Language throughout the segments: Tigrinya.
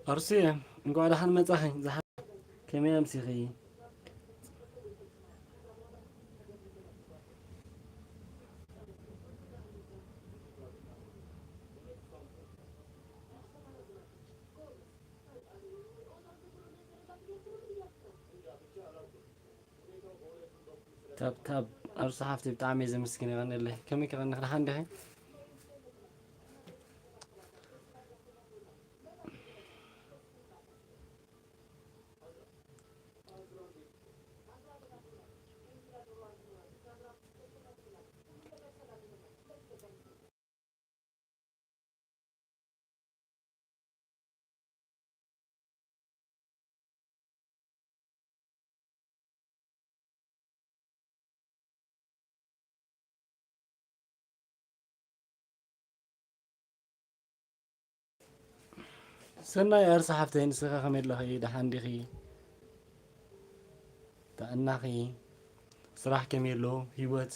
ኣርሲ፣ እንኳዕ ደሓን መጻኺ። ዝሓ-፣ ከመይ ኣምሲኺ? ታብ ታብ ኣርሱ ሓፍቲ ብጣዕሚ እየ ዘመስግን። የቐንየለይ። ከመይ ከቐንኽ? ደሓን ዲኺ? ሰናይ ኣርሲ ሓፍተይ፣ ንስኺ ከመይ ኣለኺ? ደሓን ዲኺ? ጥዕናኺ? ስራሕ ከመይ ኣሎ? ህይወት?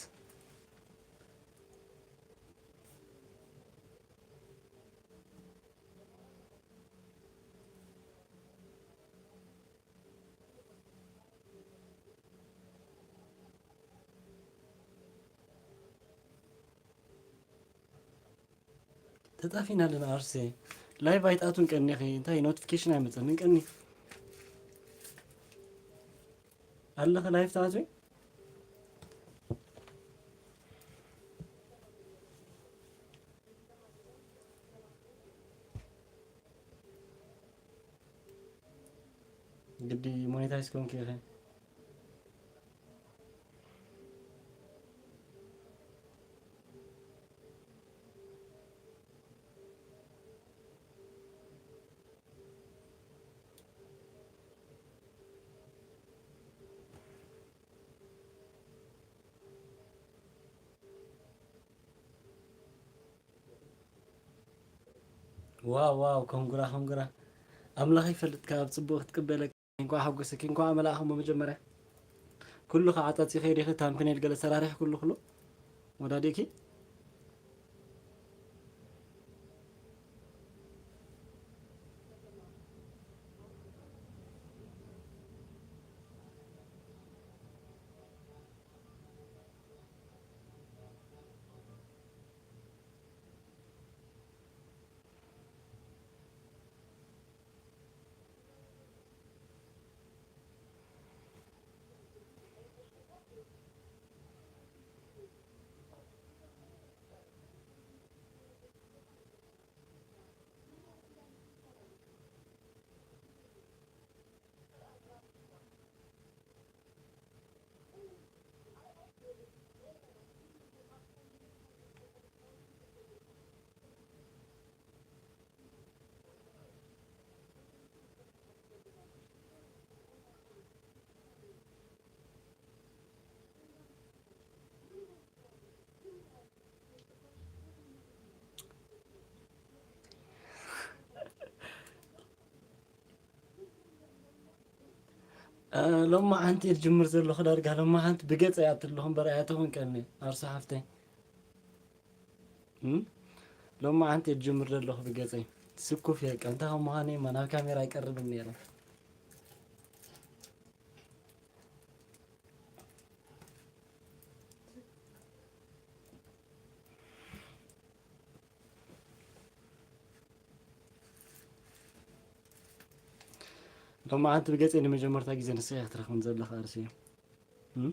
ተጣፊና ኣለና ኣርሴ። ላይቭ ኣይትኣትውን ቀኒኺ፣ እንታይ ኖቲፊኬሽን ኣይመጸንን ቀኒ ኣለኺ ላይቭ ትኣትዊ? ግዲ ሞኔታይዝ ኮንኪ ኢኺ። ዋው ዋው፣ ኮንግራ ኮንግራ። ኣምላኽ ይፈልጥ ካብ ጽቡቕ ክትቅበለካ። እንኳዕ ሓጎሰኪ፣ እንኳዕ መላእኹም። መጀመርያ ኩሉ ከዓ ጻጺ ከይዲኺ፣ ታምፕኔል ገለ ሰራሪሕ ኩሉ ኩሉ ወዳዲእኪ። እ፣ ሎማዓንቲ እየ ዝጅምር ዘለኹ ዳርጋ። ሎማዓንቲ ብገጸ እያ እትለኹም በረኣያ ተኾንቀኒ ኣርሶ ሓፍተይ። እም? ሎማዓንቲ እየ ዝጅምር ዘለኹ ብገጸይ። ስኩፍ እየ፣ ቀንታ ከም ምዃነይ እማ ናብ ካሜራ ኣይቀርብን ነይረ። ሎማዓንቲ ብገጸይ ንመጀመርታ ግዜ ንስኺ ክትረኽብን ዘለኺ ኣርሲ። እም?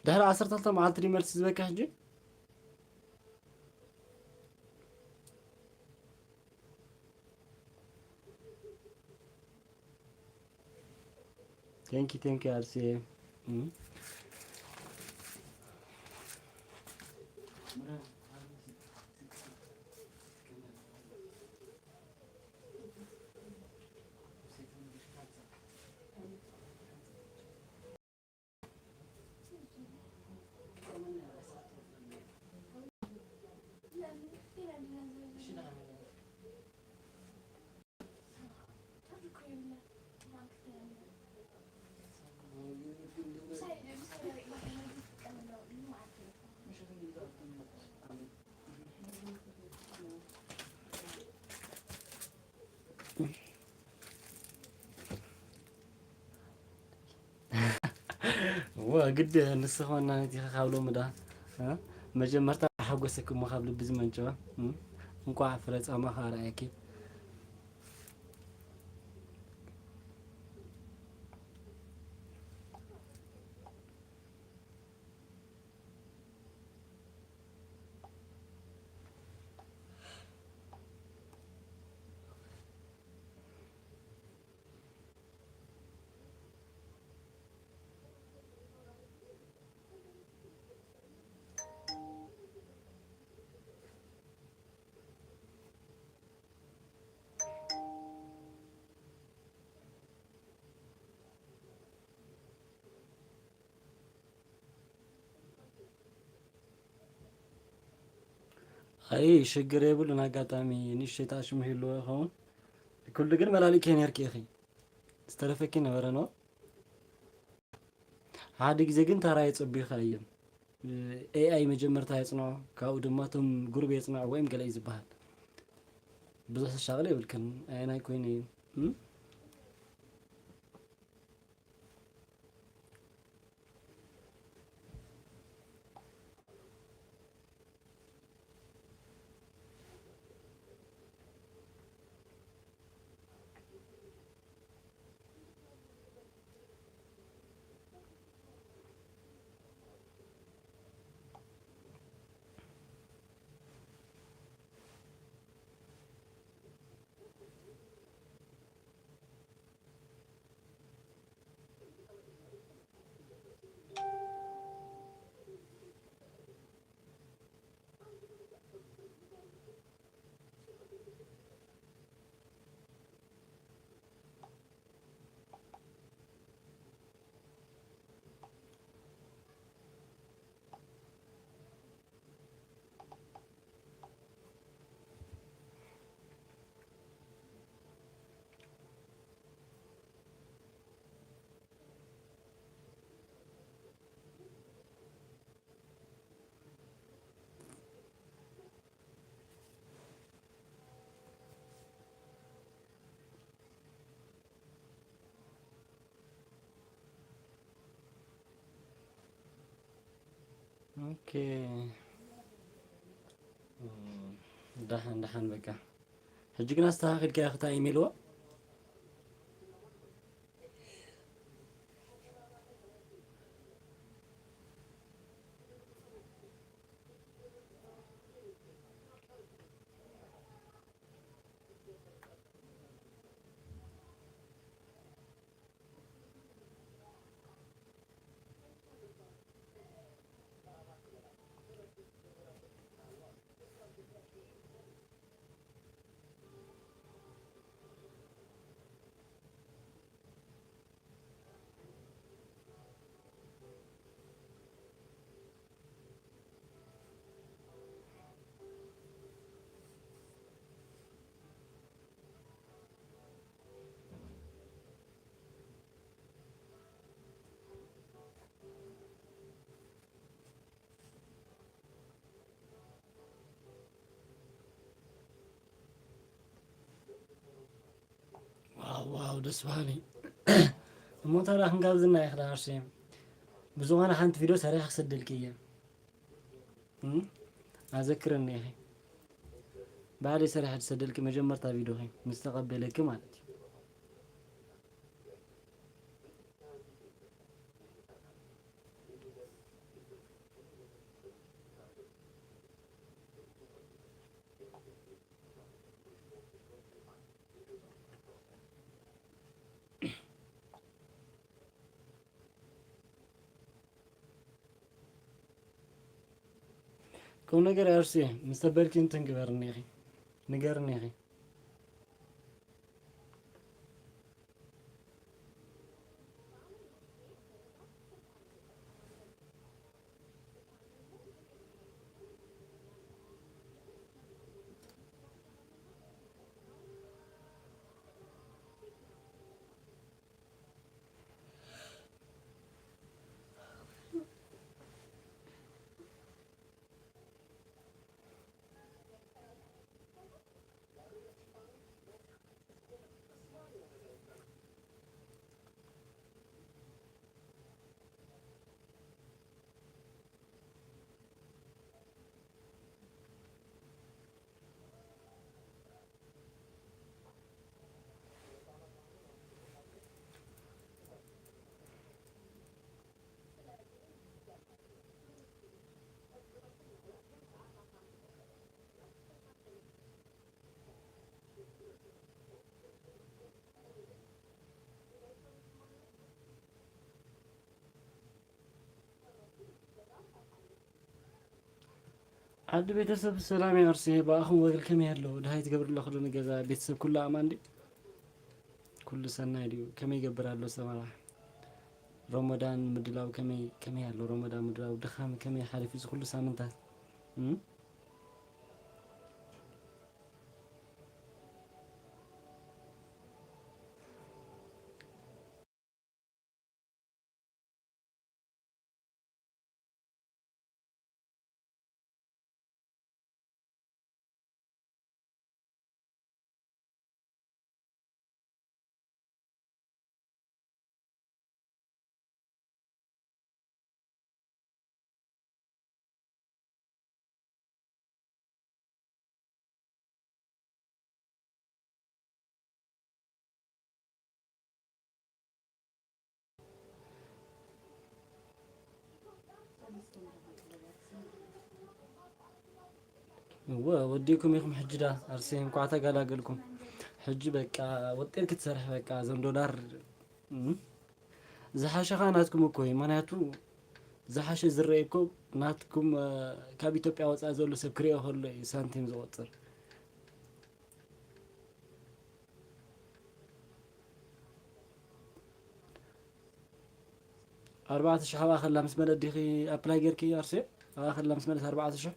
ድሕሪ ዓሰርተ ክልተ መዓልቲ ድዩ መልሲ ዝበካ ሕጂ? Thank you, thank you ኣርሲ። እም። እወ፣ ግዲ ንስኺ ዋናነት ኢኺ ካብ ሎሚ ደኣ፣ እ? መጀመርታ ሓጎሰኪ እሞ ካብ ልቢ ዝመንጨወ፣ እ? እንቋዕ ፍረ ጻማኻ ኣርኣየኪ። ኣይ ሽግር የብሉን። ኣጋጣሚ ንእሽተይ ጣዕሽም ይህልዎ ይኸውን። ኩሉ ግን መላሊእኪ ነርኪ ኢኺ። ዝተረፈኪ ነበረ ነው። ሓደ ግዜ ግን ታራ የጸቢኻ እዮም። ኤኣይ መጀመርታ የጽንዖ፣ ካብኡ ድማ እቶም ግሩብ የጽንዖ ወይም ገለ እዩ ዝበሃል። ብዙሕ ተሻቕል የብልክን። ኣየናይ ኮይኑ እዩ? እም? ኦኬ። እም፣ ደሓን፣ ደሓን በቃ። ሕጂ ግን ኣስተኻኺልካዮ ክታ ኢሜልዎ? ዋው፣ ዋው፣ ደስ በሃሊ። እሞ ታዲያ ክንጋብዝና ኢኽዳ ኣርሴም? ብዝኾነ ሓንቲ ቪድዮ ሰሪሐ ክሰደልኪ እየ። እም? ኣዘክረኒ ኢኺ። ባዕለይ ሰሪሐ ዝሰደልኪ መጀመርታ ቪድዮኺ ምስ ተቐበለኪ ማለት እዩ። ቁም ነገር ኣርሲ ምስ ተበልኪ እንትን ግበርኒ ኢኺ፣ ንገርኒ ኢኺ። ዓዲ ቤተሰብ ሰላም ያርሲ፣ ብኣኹም ወግል ከመይ ኣሎ? ድሃይ ትገብር ኣሎ ኩሉ ንገዛ ቤተሰብ ኩሉ ኣማን ድዩ? ኩሉ ሰናይ ድዩ? ከመይ ይገብር ኣሎ ሰመራ? ረመዳን ምድላው ከመይ፣ ከመይ ኣሎ? ረመዳን ምድላው ድኻም ከመይ ሓሊፉ እዚ ኩሉ ሳምንታት? እም? እወ፣ ወዲእኩም ኢኹም ሕጂ ዳ ኣርሴ፣ እንኳዕ ተገላገልኩም። ሕጂ በቃ ወጢር ክትሰርሕ በቃ፣ እዞም ዶላር፣ እም፣ ዝሓሸ ኸኣ ናትኩም እኮ እዩ። ምኽንያቱ ዝሓሸ ዝረአ እኮ ናትኩም፣ እ፣ ካብ ኢትዮጵያ ወጻኢ ዘሎ ሰብ ክሪኦ ከሎ እዩ ሳንቲም ዝቆጽር። ኣርባዕተ ሽሕ ኣብኣ ከላ ምስ መለት ዲኺ ኣፕላይ ጌርኪ ኣርሴ? ኣብኣ ከላ ምስ መለት ኣርባዕተ ሽሕ?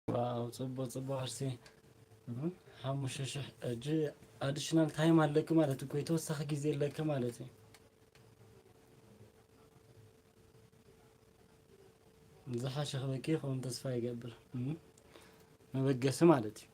ዋው፣ ጽቡቅ፣ ጽቡቅ፣ ኣርሲ። እህ፣ ሓሙሽተ ሽሕ፣ ሕጂ ኣዲሽናል ታይም ኣለኪ ማለት እኮ፣ የተወሰኸ ግዜ ኣለኪ ማለት እዩ። ዝሓሸ ክበኪ ይኸውን ተስፋ ይገብር። እህ፣ መበገሲ ማለት እዩ።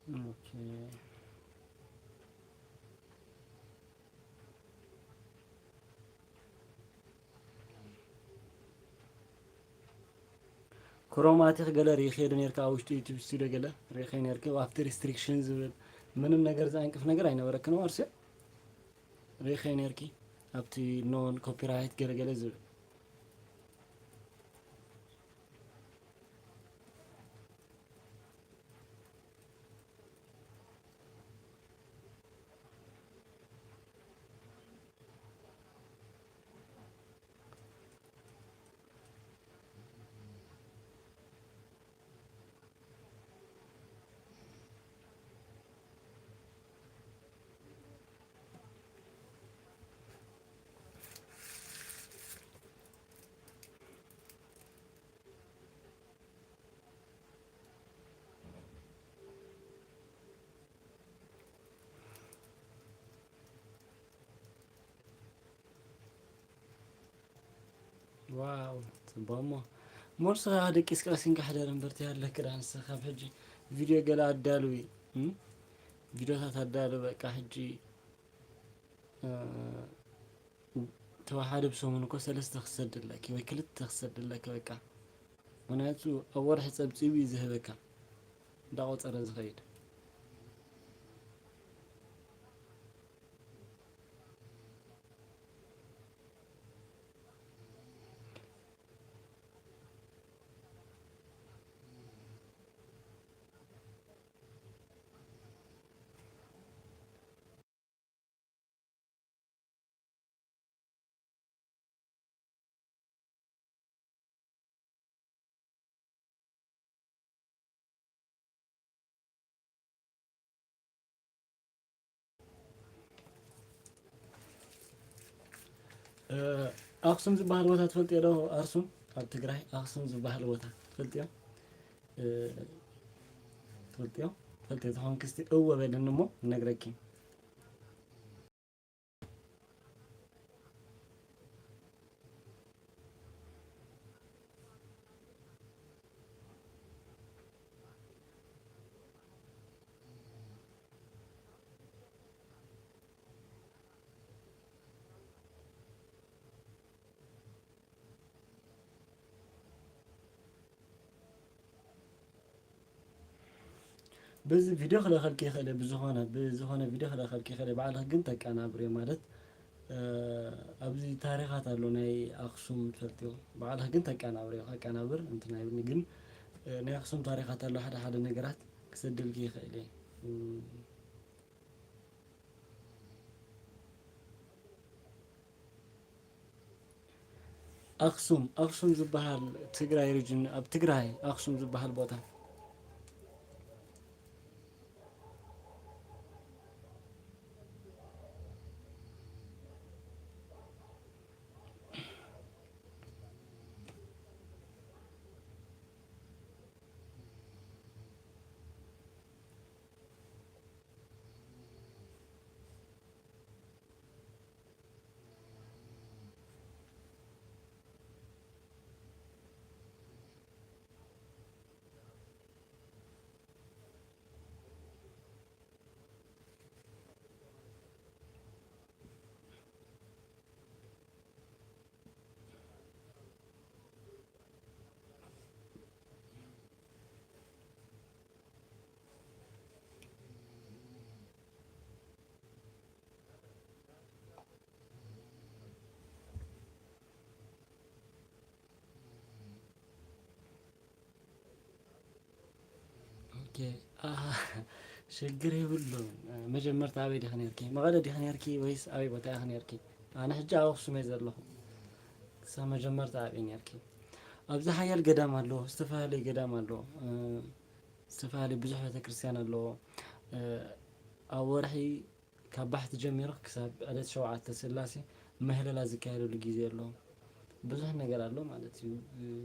ኦኬ። ክሮማቲክ ገለ ርኢኸ ዶ ነርካ? ኣብ ውሽጢ ዩቲዩብ ስቱዲዮ ገለ ርኢኸ ነርኪ? ኣብቲ ሪስትሪክሽን ዝብል ምንም ነገር ዘዕንቅፍ ነገር ኣይነበረክን፣ ኣርሲ? ርኢኸ ነርኪ? ኣብቲ ኖን ኮፒራይት ገለ ገለ ዝብል። ዋው፣ ጽቡቕ። እሞ ሞርስ ደቂስካ ቀሲንካ ሕደር እምበር፣ ትያለክ ዳንስ ካብ ሕጂ ቪድዮ ገለ ኣዳልዊ፣ እም? ቪድዮታት ኣዳልው። በቃ ሕጂ፣ እ፣ ተወሓደ ብሰሙን እኮ ሰለስተ ክሰደለኪ ወይ ክልተ ክሰደለኪ፣ በቃ። ምክንያቱ ኣብ ወርሒ ጸብጺቡ እዩ ዝህበካ፣ እንዳቆጸረ ዝኸይድ። እ፣ ኣኽሱም ዝበሃል ቦታ ትፈልጥዮ ዶ? ኣርሱም ኣብ ትግራይ ኣኽሱም ዝበሃል ቦታ ትፈልጥዮ? እ፣ ትፈልጥዮ? ትፈልጥዮ ተኾንኪ እስቲ እወ በልኒ እሞ እነግረኪ። በዚ ቪድዮ ክልእኸልኪ ይኽእል እየ፣ ብዝኾነ፣ ብዝኾነ ቪድዮ ክልእኸልኪ ይኽእል እየ። ባዕልኺ ግን ተቀናብርዮ ማለት፣ እ፣ ኣብዚ ታሪኻት ኣሎ ናይ ኣኽሱም ትፈልጥዮ። ባዕልኺ ግን ተቀናብርዮ፣ ከቀናብር እንትን ኣይብልኒ። ግን፣ እ፣ ናይ ኣኽሱም ታሪኻት ኣሎ፣ ሓደ ሓደ ነገራት ክሰደልኪ ይኽእል እየ። እ፣ ኣኽሱም፣ ኣኽሱም ዝበሃል ትግራይ ሪጅን፣ ኣብ ትግራይ ኣኽሱም ዝበሃል ቦታ። ኦኬ፣ ኣሃ፣ ሽግር የብሉን። መጀመርታ ኣበይ ዲኺ ነርኪ? መቐለ ዲኺ ነርኪ ወይስ ኣበይ ቦታ ኢኺ ነርኪ? ኣነ ሕጂ ኣብ ኣኽሱም እየ ዘለኹ። ክሳብ መጀመርታ ኣበይ ነርኪ? ኣብዚ ሓያል ገዳም ኣሎ፣ ዝተፈላለየ ገዳም ኣሎ፣ እ፣ ዝተፈላለየ ብዙሕ ቤተክርስትያን ኣለዎ። እ፣ ኣብ ወርሒ ካብ ባሕቲ ጀሚሩ ክሳብ ዕለት ሸውዓተ ስላሴ ምህለላ ዝካየደሉ ግዜ ኣሎ። ብዙሕ ነገር ኣሎ ማለት እዩ።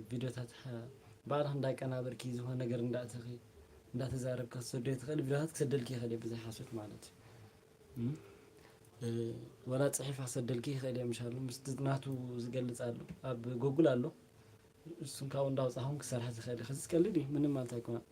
ቪድዮታት ሓ-፣ ባዕልኻ እንዳቀናበርኪ ዝኾነ ነገር እንዳእተኺ፣ እንዳተዛረብካ ክትሰዶ ትኽእል፣ ቪድዮታት ክሰደልኪ ይኽእል እዩ ብዘይ ሓሶት ማለት እዩ። እም? እ፣ ወላ ጽሒፋ ክሰደልኪ ይኽእል እየ፣ ምሻሉ ምስቲ ናቱ ዝገልጽ ኣሎ፣ ኣብ ጎግል ኣሎ። እሱን ካብኡ እንዳውጻኹም ክሰርሐ ዝኽእል እዩ። ከዚ ዝቀልድ እዩ፣ ምንም ማለት ኣይኮነን።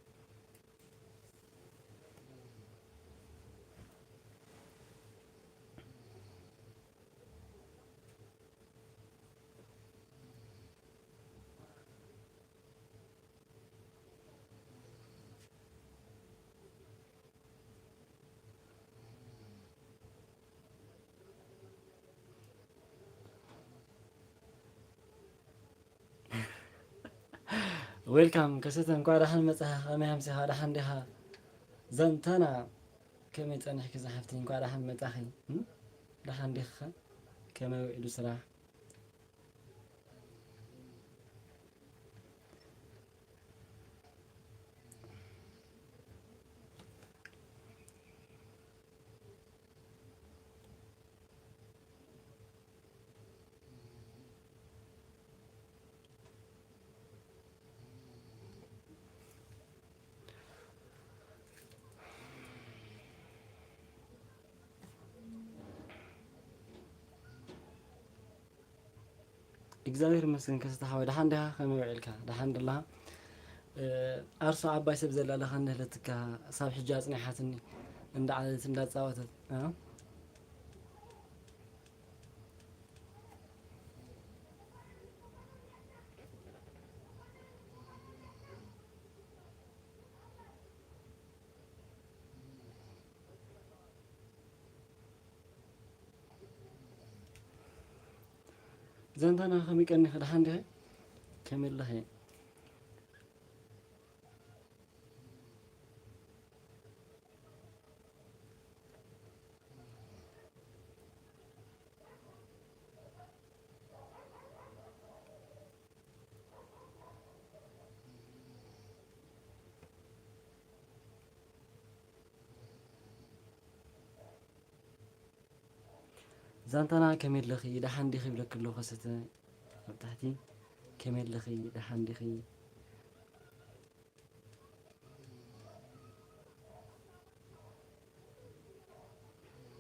ዌልካም ከሰተ፣ እንኳዕ ደሓን መጻኻ። ከመይ ኣምሲኻ? ደሓን ዲኻ? ዘንተና፣ ከመይ ጸኒሕኪ ዝሓፍተይ? እንኳዕ ደሓን መጻኺ። እም? ደሓን ዲኻ? ከመይ ውዒሉ ስራሕ? እግዚኣብሔር ይመስገን ከስተ ሓወይ፣ ደሓን ዲኻ? ከመይ ውዒልካ? ደሓን ድለኻ? እ፣ ኣርሶ ዓባይ ሰብ ዘላ ለኻ እንድህለትካ፣ ሳብ ሕጂ ኣጽኒሓትኒ እንዳዓለለት እንዳጻወተት፣ እ? ዘንተና ከመይ ቀኒኺ? ደሓን ዲኺ? ከመይ ኣለኺ? ዛንታና ከመይ ኣለኺ? ደሓን ዲኺ? ይብለኪ ኣለኹ ከሰተ ኣብ ታሕቲ። ከመይ ኣለኺ? ደሓን ዲኺ?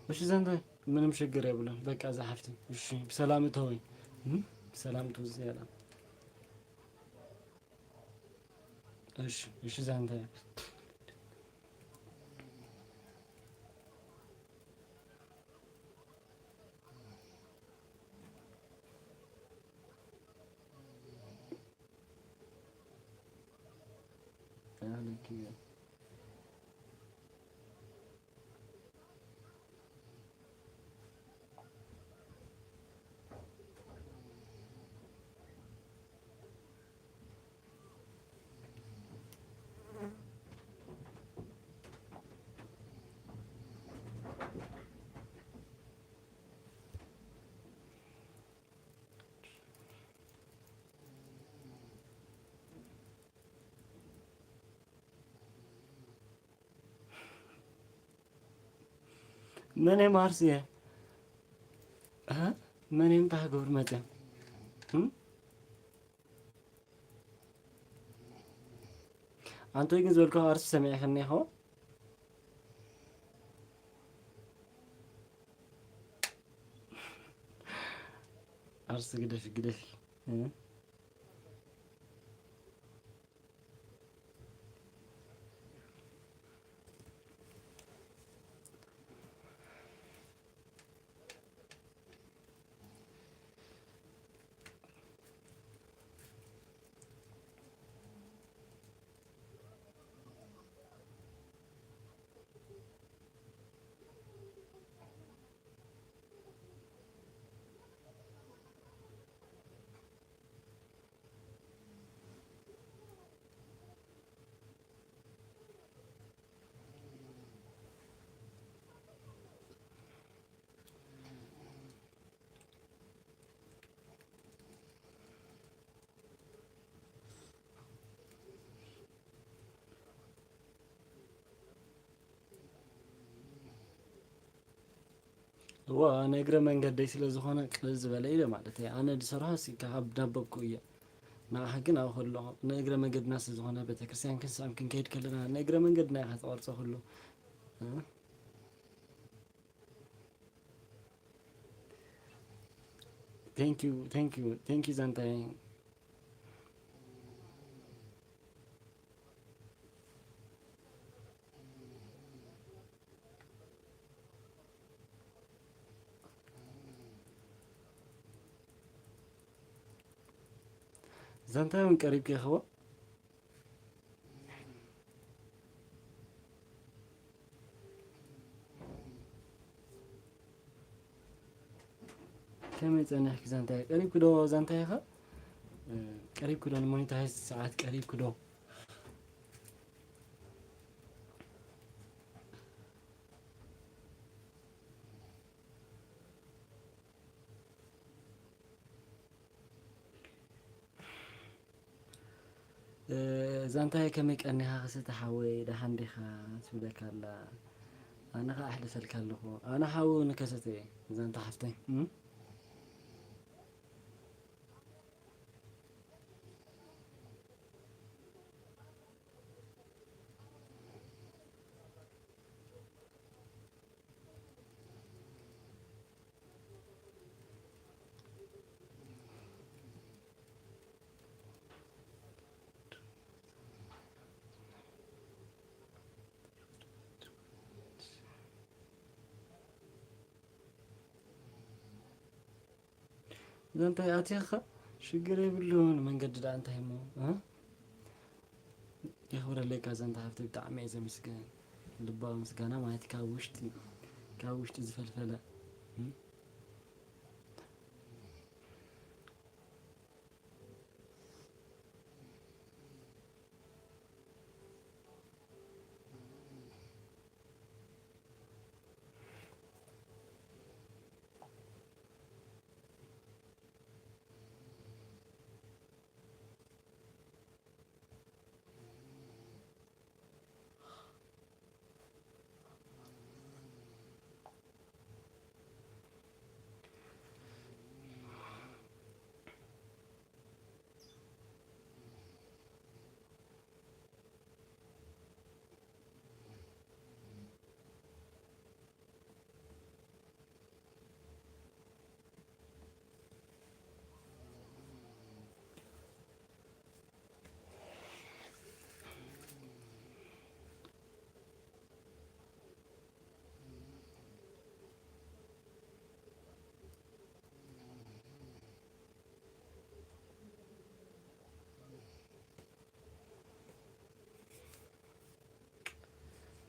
እሺ ዛንታ፣ ምንም ችግር የብሉን። በቃ እዛ ሓፍቲ፣ እሺ፣ ብሰላም እተዊ። እም? ብሰላም እተዊ፣ ያላ። እሺ፣ እሺ ዛንታ። መን እዮም ኣርሲ እየ? እ? መን እዮም እንታይ ክገብሩ መፅዮም? እም? ኣንቶይ ግን ዝበልኩ ኣርሲ ሰሚዕክኒ ኢኹ። ኣርሲ ግደፊ፣ ግደፊ። እ? እዋ፣ ንእግረ መንገደይ ስለ ዝኾነ ቅልል ዝበለ ኢለ ማለት እየ። ኣነ ዝሰርሖ ሲ ካብ ዳበብኩ እየ። ንዓኻ ግን ኣብኡ ከለኹ ንእግረ መንገድና ስለ ዝኾነ ቤተክርስትያን ክንስዕም ክንከይድ ከለና ንእግረ መንገድና ኢኻ ትቐርጾ ኩሉ። እ? Thank you, thank you, thank you ዛንታዬ። ዛንታ እውን ቀሪብኪ ኢኽዎ? ከመይ ጸኒሕኪ ዛንታዬ? ቀሪብኪ ዶ ዛንታዬ ኸ? እ፣ ቀሪብኩ ዶ ንሞኒታይዝ ሰዓት ቀሪብኩ ዶ? እ፣ ዛንታይ ከመይ ቀኒኻ ክስተ ሓወይ፣ ደሓን ዲኻ ትብለካ ኣላ። ኣነ ኸዓ ኣሕልፈልካ ኣለኹ። ኣነ ሓው ንከሰተ እየ፣ ዛንታ ሓፍተይ። እም? እዛ እንታይ ኣትያኻ? ሽግር የብሉን። መንገዲ ደኣ እንታይ እሞ፣ እ? የኽብረለይ እዛ ሓፍተይ፣ ብጣዕሚ እየ ዘመስግን። ልባዊ ምስጋና ማለት ካብ ውሽጢ፣ ካብ ውሽጢ ዝፈልፈለ፣ እ?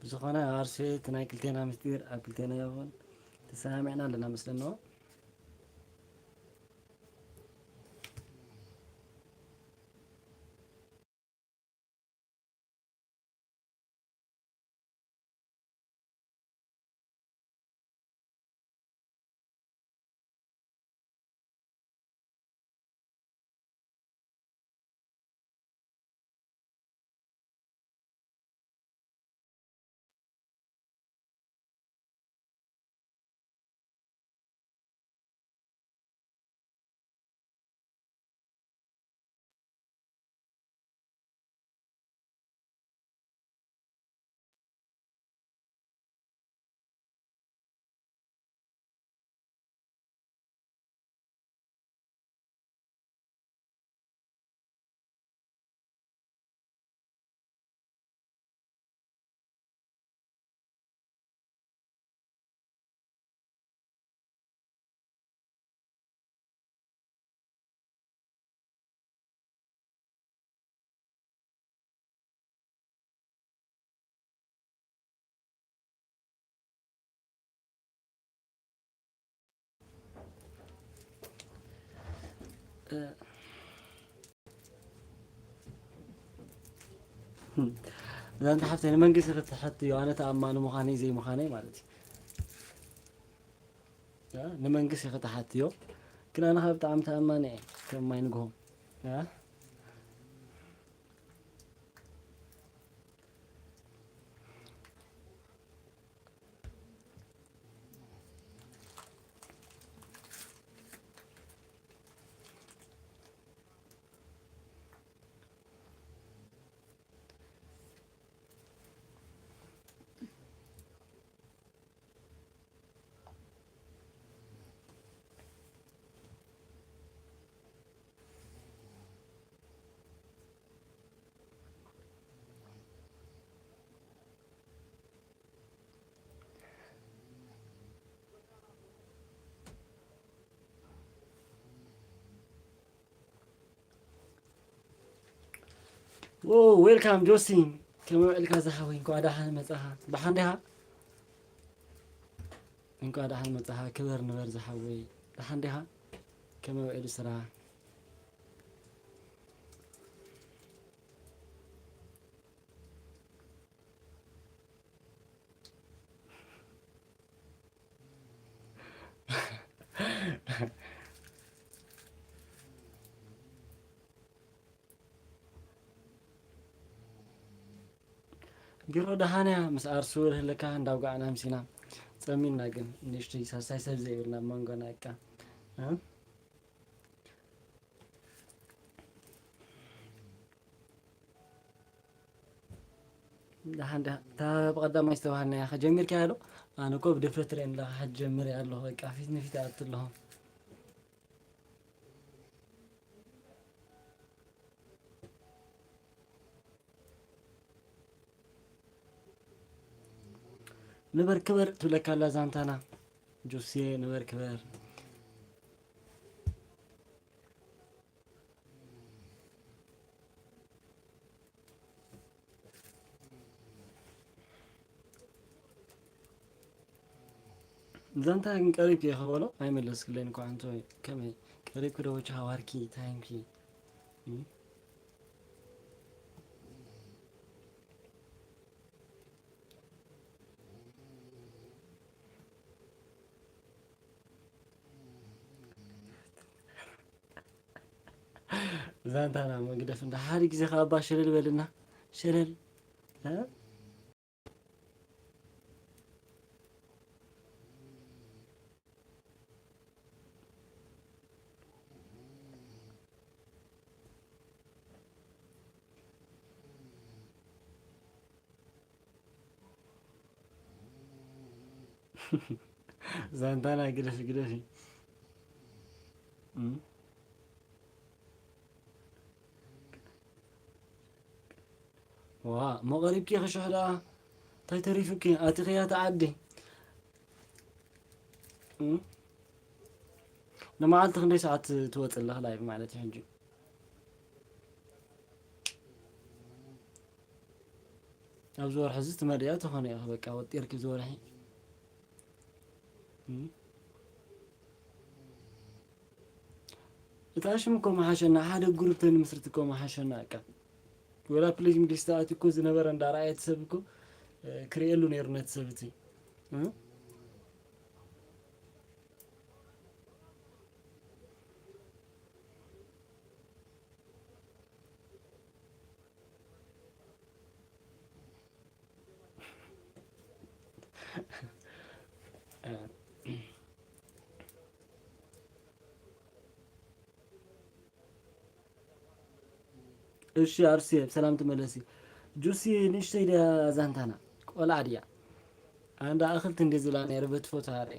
ብዝኾነ ኣርሴ፣ እቲ ናይ ክልቴና ምስጢር ኣብ ክልቴና ይኹን። ተሰማሚዕና ኣለና መስለኒ። እ፣ እዛ እንተ ሓፍተይ ንመንግስቲ ክትሓትዮ፣ ኣነ ተኣማኒ ምዃነይ ዘይምዃነይ ማለት እዩ። እ፣ ንመንግስቲ ክትሓትዮ፣ ግን ኣነ ካብ ብጣዕሚ ተኣማኒ እየ፣ ከም ማይ ንግሆ። እ? ዎ፣ ዌልካም ጆሲ፣ ከመይ ውዒልካ ዝሓወይ? እንኳዕ ደሓን መጻኻ። ደሓን ዲኻ? እንኳዕ ደሓን መጻኻ። ክበር ንበር ዝሓወይ። ደሓን ዲኻ? ከመይ ውዒሉ ስራሕ? ቢሮ ደሓንያ ምስ ኣርሱ ህለካ እንዳውጋዕና ምሲና ጸሚና ግን ንእሽተይ ሳሳይ ሰብ ዘይብልና መንጎና እቃ እ? ደሓን ደሓን እታ ብቐዳማይ ዝተባሃልናያ ከጀሚርካያ ዶ? ኣነ እኮ ብድፍረት ርእየ ኣለኻ ጀምር ኣለኹ በቃ ፊት ንፊት ኣት ኣለኹ። ንበር ክበር ትብለካ ኣላ ዛንታና ጆስየ ንበር ክበር። ዛንታ ግን ቀሪብኪ እየ ከበሎ ኣይመለስክለይን እኳ ኣንተ ወይ ከመይ ቀሪብኪ ዶ ወቻ ሃዋርኪ ታይምኪ ዛንታና መግደፍ እንዳ ሓደ ግዜ ከኣባ ሸለል በልና ሸለል ዛንታና ግደፊ ግደፊ ዋ መቐሪብኪ ክሽሕ ደኣ እንታይ ተሪፉኪ ኣቲኽያ ተዓዲ ንመዓልቲ ክንደይ ሰዓት ትወፅ ኣለኽ ላይቭ ማለት እዩ ሕጂ ኣብዚ ወርሒ እዚ ትመርያ ተኾነ ኢኻ በቃ ወጢርኪ ኣብዚ ወርሒ እታ ሽም እኮ መሓሸና ሓደ ግሩፕ ተንምስርት እኮ መሓሸና እቃ ወላ ፕሊዝ ሚዲስ ተኣትዩ እኮ ዝነበረ እንዳረኣየ እቲ ሰብ እኮ ክርእየሉ ነይሩ ነቲ ሰብ እቲ እሺ ኣርሲ ብሰላም ትመለሲ ጁሲ ንእሽተይ ድያ ዛንታና ቆልዓ ድያ ኣንዳ ኣኽልቲ እንደ ዝላ ነይረ በቲ ፎቶ ኣርኤ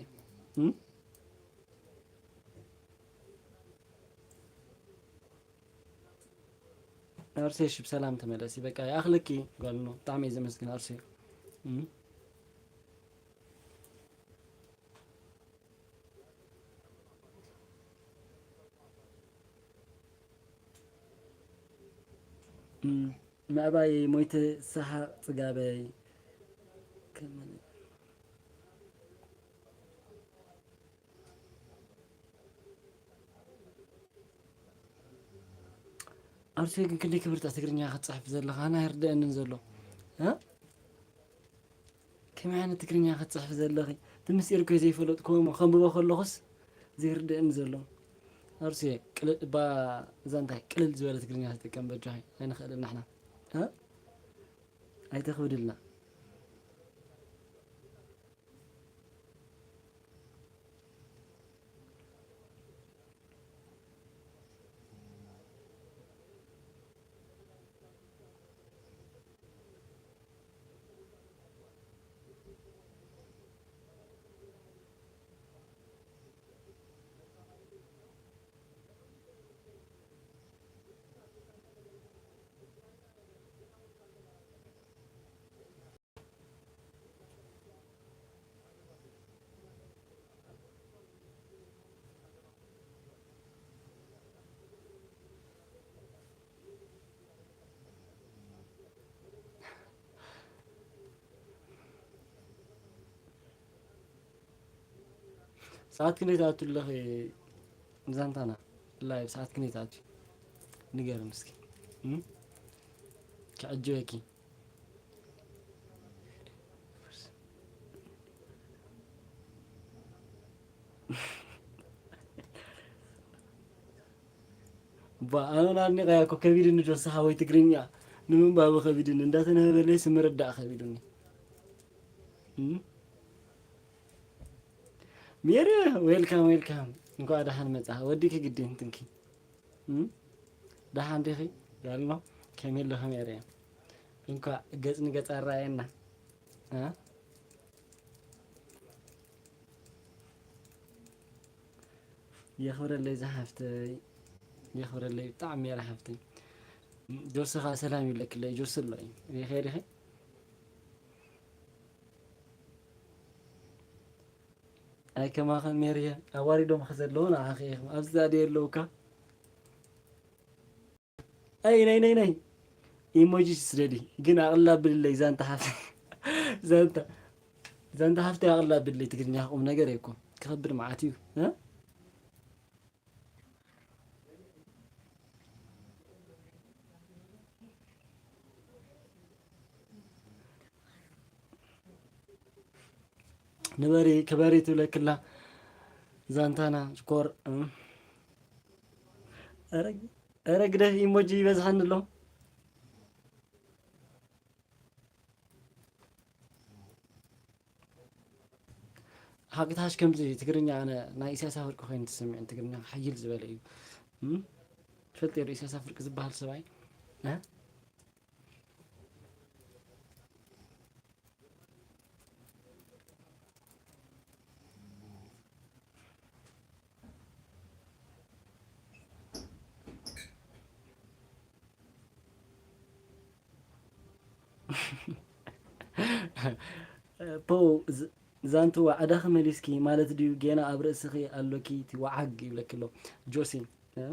ኣርሴ እሺ ብሰላም ተመለሲ በቃ ይኣኽለኪ ጓል ነው ብጣዕሚ እየ ዘመስግን ኣርሴ ምዕባየይ ሞይተ ሰሓቕ ጽጋበይ ኣርሴ ግን ክንደይ ክብርታ ትግርኛ ክትፅሕፍ ዘለኻ ኣነ ኣይርደአንን ዘሎ ከመይ ዓይነት ትግርኛ ክትፅሕፍ ዘለኺ እቲ ምስጢር እኮ ዘይፈለጥክዎ እሞ ከንብቦ ከለኹስ ዘይርደአኒ ዘሎ ኣርሴ እባ እዛ እንታይ ቅልል ዝበለ ትግርኛ ትጥቀም በጃኺ ኣይንኽእልን ንሕና ኣይተኽብድልና ሰዓት ክንደይ ትኣቱ ኣለኺ ዛንታና ላይቭ ሰዓት ክንደይ ትኣቱ ንገርም እስኪ ክዕጅበኪ ባ ኣነ ናድኒቐያ እኮ ከቢድኒ ዶ ንስኻ ወይ ትግርኛ ንምንባቡ ከቢዱኒ፣ እንዳተነበበለይስ ምርዳእ ከቢዱኒ። እም? ሜሪ፣ ዌልካም፣ ዌልካም። እንኳዕ ደሓን መጻኻ። ወዲኪ ግድን ትንኪ። እም? ደሓን ዲኺ? ያሎ፣ ከመይ ኣለኺ ሜሪ? እንኳዕ ገጽ ንገጽ ኣረኣየና። እ? የኽብረለይ ዝሓፍተይ፣ የኽብረለይ ብጣዕሚ ሜሪ ሓፍተይ። ጆሲ ኸኣ ሰላም ይብለክለይ፣ ጆሲ ኣሎ እዩ። ይኸይድ ይኸይድ። ኣይ ከማኸን ሜሪየ፣ ኣዋሪዶምኺ ዘለዉ ንዓኺ ኢኹም። ኣብዚ ዛድየ ኣለውካ። ኣይ፣ ናይ፣ ናይ፣ ናይ። ኢሞጂ ስደዲ። ግን ኣቕልል ኣብልለይ፣ ዛንታ ሓፍ-፣ ዛንታ፣ ዛንታ ሓፍተይ ኣቕልል ኣብልለይ፣ ትግርኛ ቁም ነገር እኮ ክኸብድ መዓት እዩ። እ? ንበሪ፣ ክበሪ ትብለክላ ዛንታና ሽኮር። እም። ኧረ፣ ኧረ ግደፍ፣ ኢሞጂ ይበዝሓኒ ኣሎ። ሓቂ ተሓሽ ከምዚ ትግርኛ ኣነ ናይ ኢሳያስ ኣፈወርቂ ኮይኑ ተሰሚዑ፣ ትግርኛ ሓይል ዝበለ እዩ። እም? ትፈልጥ ዶ ኢሳያስ ኣፈወርቂ ዝበሃል ሰብኣይ? እ? ፖው፣ ዝ-፣ ዛንቱ ዋዕዳኺ መሊስኪ ማለት ድዩ? ጌና ኣብ ርእስኺ ኣሎኪ እቲ ወዓግ ይብለኪ ኣሎ ጆሲ። እ?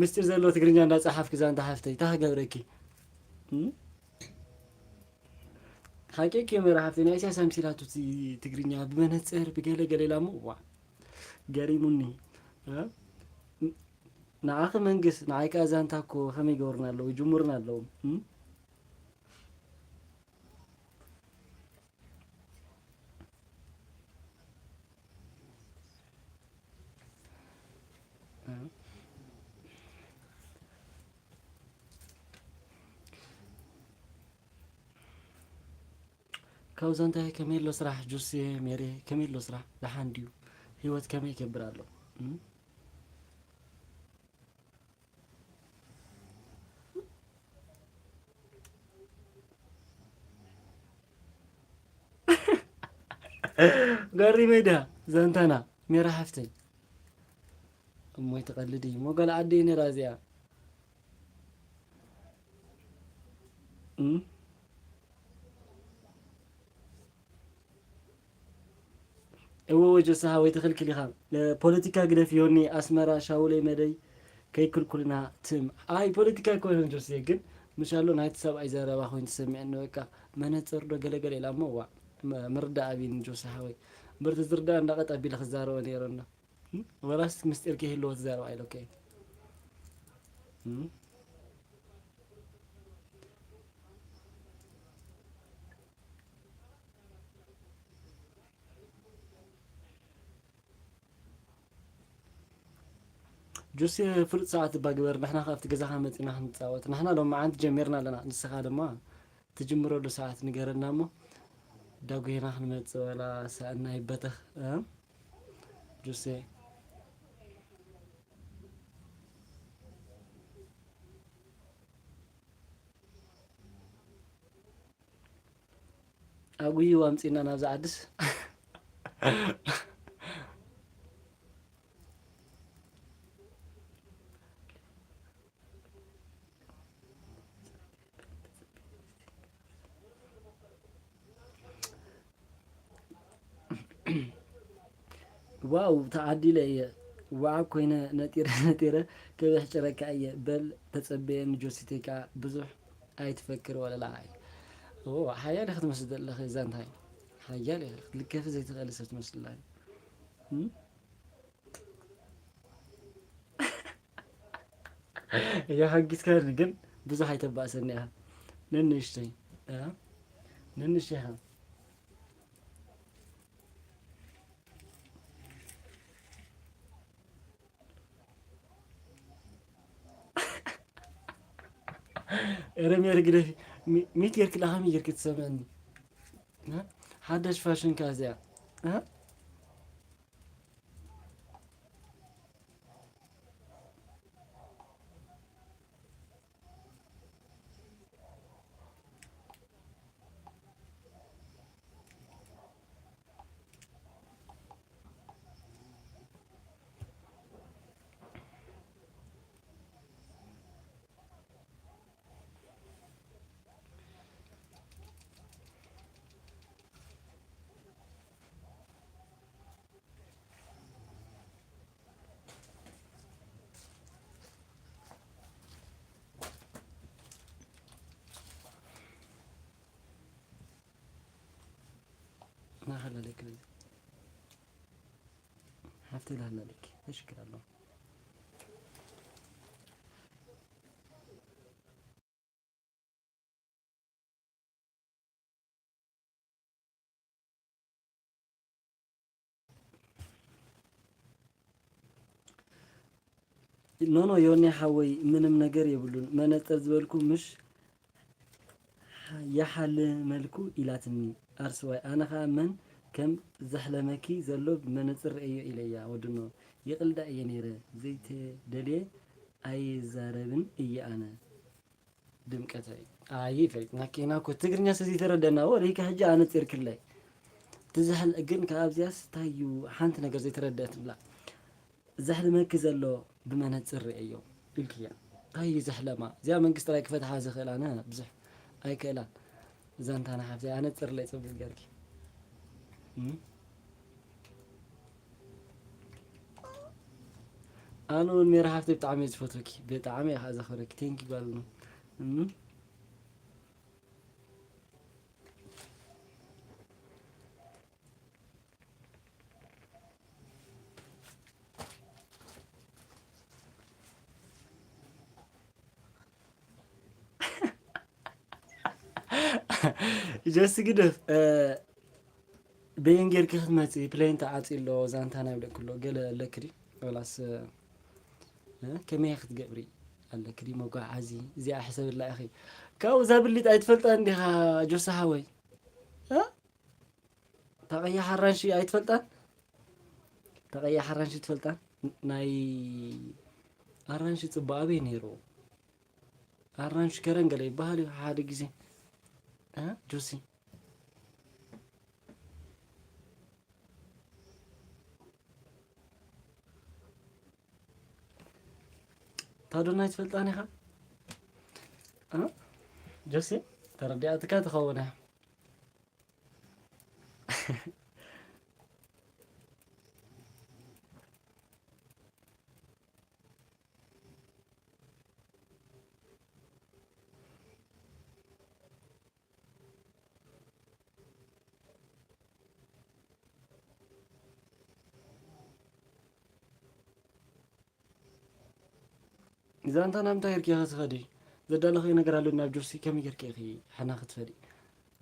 ምስጢር ዘለዎ ትግርኛ እንዳጸሓፍኪ ዛንታ ሓፍተይ፣ እንታይ ክገብረኪ? እም? ሓቂ እኮ እዩ፣ መራ ሓፍተይ፣ ናይ ኢሳያስ ኣምሲላቱ እቲ ትግርኛ ብመነጽር፣ ብገለ ገለ ኢላ እሞ፣ ዋ፣ ገሪሙኒ። እ? ንዓኺ መንግስ፣ ንዓይ ከኣ ዛንታ እኮ ከመይ ይገብሩና ኣለዉ፣ ይጅምሩና ኣለዉ። እም? ካብዛ እንታይ ከመይ ኣሎ ስራሕ? ጁሲ፣ ሜሪ፣ ከመይ ኣሎ ስራሕ? ደሓን ድዩ? ህይወት ከመይ ይከብር ኣሎ? እም? ጋሪ ሜዳ ዛንታና ሜራ ሓፍተይ። እሞይ ትቐልድ እዩ። ሞገል ዓደይ ነይራ እዚኣ። እም? እወ፣ ወጆ ሰሃ ወይ ትኽልክል ኢኻ። ፖለቲካ ግደፍ ዮኒ፣ ኣስመራ ሻውለይ መደይ ከይክልኩልና ትም። ኣይ፣ ፖለቲካ ኣይኮነን ጆሴ፣ ግን ምሻሎ ናይቲ ሰብኣይ ዘረባ ኮይኑ ተሰሚዕኒ፣ በቃ መነጽር ዶ ገለገለ ኢላ እሞ፣ ዋ፣ መ-፣ ምርዳእ ኣቢኒ ጆሴ ሓወይ። እምበር ተዝርዳእ እንዳቐጥ ኣቢለ ክዛረቦ ነይረ እንዶ። እም? ወላስ ምስጢር ከይህልዎ ትዛረብ ኣይሎከ? እም? ጁስ ፍሉጥ ሰዓት እባ ግበር፣ ንሕና ከኣ ኣብቲ ገዛኻ መጺና ክንጻወት። ንሕና ሎማዓንቲ ጀሚርና ኣለና፣ ንስኻ ድማ ትጅምረሉ ሰዓት ንገረና እሞ፣ ዳጉሄና ክንመጽእ ዋላ ሰኣና ይበተኽ፣ እ? ጁሴ። ኣጉይዎ ኣምጺእና ናብዚ ዓድስ። ዋው፣ ተዓዲለ እየ። ዋዕ ኮይነ ነጢረ ነጢረ ከብሕጭረካ እየ። በል ተጸበየኒ ጆሲተይ ከኣ ብዙሕ ኣይትፈክር ወለላ። ኦ፣ ሓያል ኢኺ ትመስል ዘለኺ እዛ እንታይ? ሓያል ኢኺ፣ ክትልከፊ ዘይትኽእሊ ሰብ ትመስል ኣላ። እም? እያ ሓጊዝካኒ ግን ብዙሕ ኣይተባእሰኒ ኢኻ። ንንእሽተይ፣ እ? ንንእሽተይ ኢኻ። ኧረ ሜሪ ግደፊ። ሚ-፣ ሚት ጌርኪ ለኻ ሚ ጌርኪ ትሰምዕኒ? እ? ሓደሽ ፋሽን ከ እዚኣ? እ? ናኸለለክ ሓፍተይ ላሃላለክ ተሽክር ኣለኹ። ኖኖ ዮኒ ሓወይ ምንም ነገር የብሉን። መነፅር ዝበልኩ ምሽ ይሓልመልኩ ኢላትኒ። ኣርስዋይ ኣነ ኸዓ መን ከም ዘሕለመኪ ዘሎ ብመነፅር ርእዮ ኢለያ። ወድኖ ይቕልዳ እየ ነይረ ዘይተደልየ ኣይዛረብን እየ ኣነ። ድምቀተይ። ኣይ ፈሊጥናኪ ኢና እኮ ትግርኛ ስለ ዘይተረደና ወ ሪካ ሕጂ ኣነጺርክለይ። ትዝሕል ግን ካብዚያስ ታዩ ሓንቲ ነገር ዘይተረደእትላ። ዘሕልመኪ ዘሎ ብመነጽር ርእዮ ኢልክያ። ታዩ ዘሕለማ እዚኣ መንግስቲ ጥራይ ክፈትሓ ዝኽእል ኣነ ብዙሕ ኣይክእላን። እዛ እንታና ሓፍቲ ኣነጽርለይ ጽቡቅ ገርኪ። እም? ኣነ እውን ሜሪ ሓፍተይ ብጣዕሚ እየ ዝፈትወኪ፣ ብጣዕሚ እየ ከዓ ዘኽብረኪ። ቴንኪ ጓል ነው። እም? ጆሲ ግደፍ። እ፣ በየን ጌርኪ ክትመጺ? ፕሌን ተዓጽዩ ኣሎ፣ ዛንታ ናይ ብለኩ ኣሎ። ገለ ኣለኪ ድዩ? ወላስ፣ እ፣ ከመይ ክትገብሪ ኣለኪ ድዩ? መጓዓዚ፣ እዚኣ ሕሰብላ ኢኺ። ካብኡ እዛ ብሊጥ ኣይትፈልጣን ዲኻ ጆሲ ሓወይ? እ? ተቐያሕ ኣራንሺ ኣይትፈልጣን? ተቐያሕ ኣራንሺ ትፈልጣን? ናይ ኣራንሺ ጽቡቕ ኣበይ ነይሩ? ኣራንሺ ከረን ገለ ይበሃል እዩ ሓደ ግዜ። እ? ጆሲ። ታዶና ኣይትፈልጣን ኢኻ? እ? ጆሲ፣ ተረዲኣትካ ትኸውን እያ። ዛንታ ናብ እንታይ ጌርኪ ኢኺ ትኸዲ? ዘዳለኽዮ ነገር ኣሎ ናብ ጆሲ ከመይ ጌርኪ ኢኺ ሓና ክትፈዲ?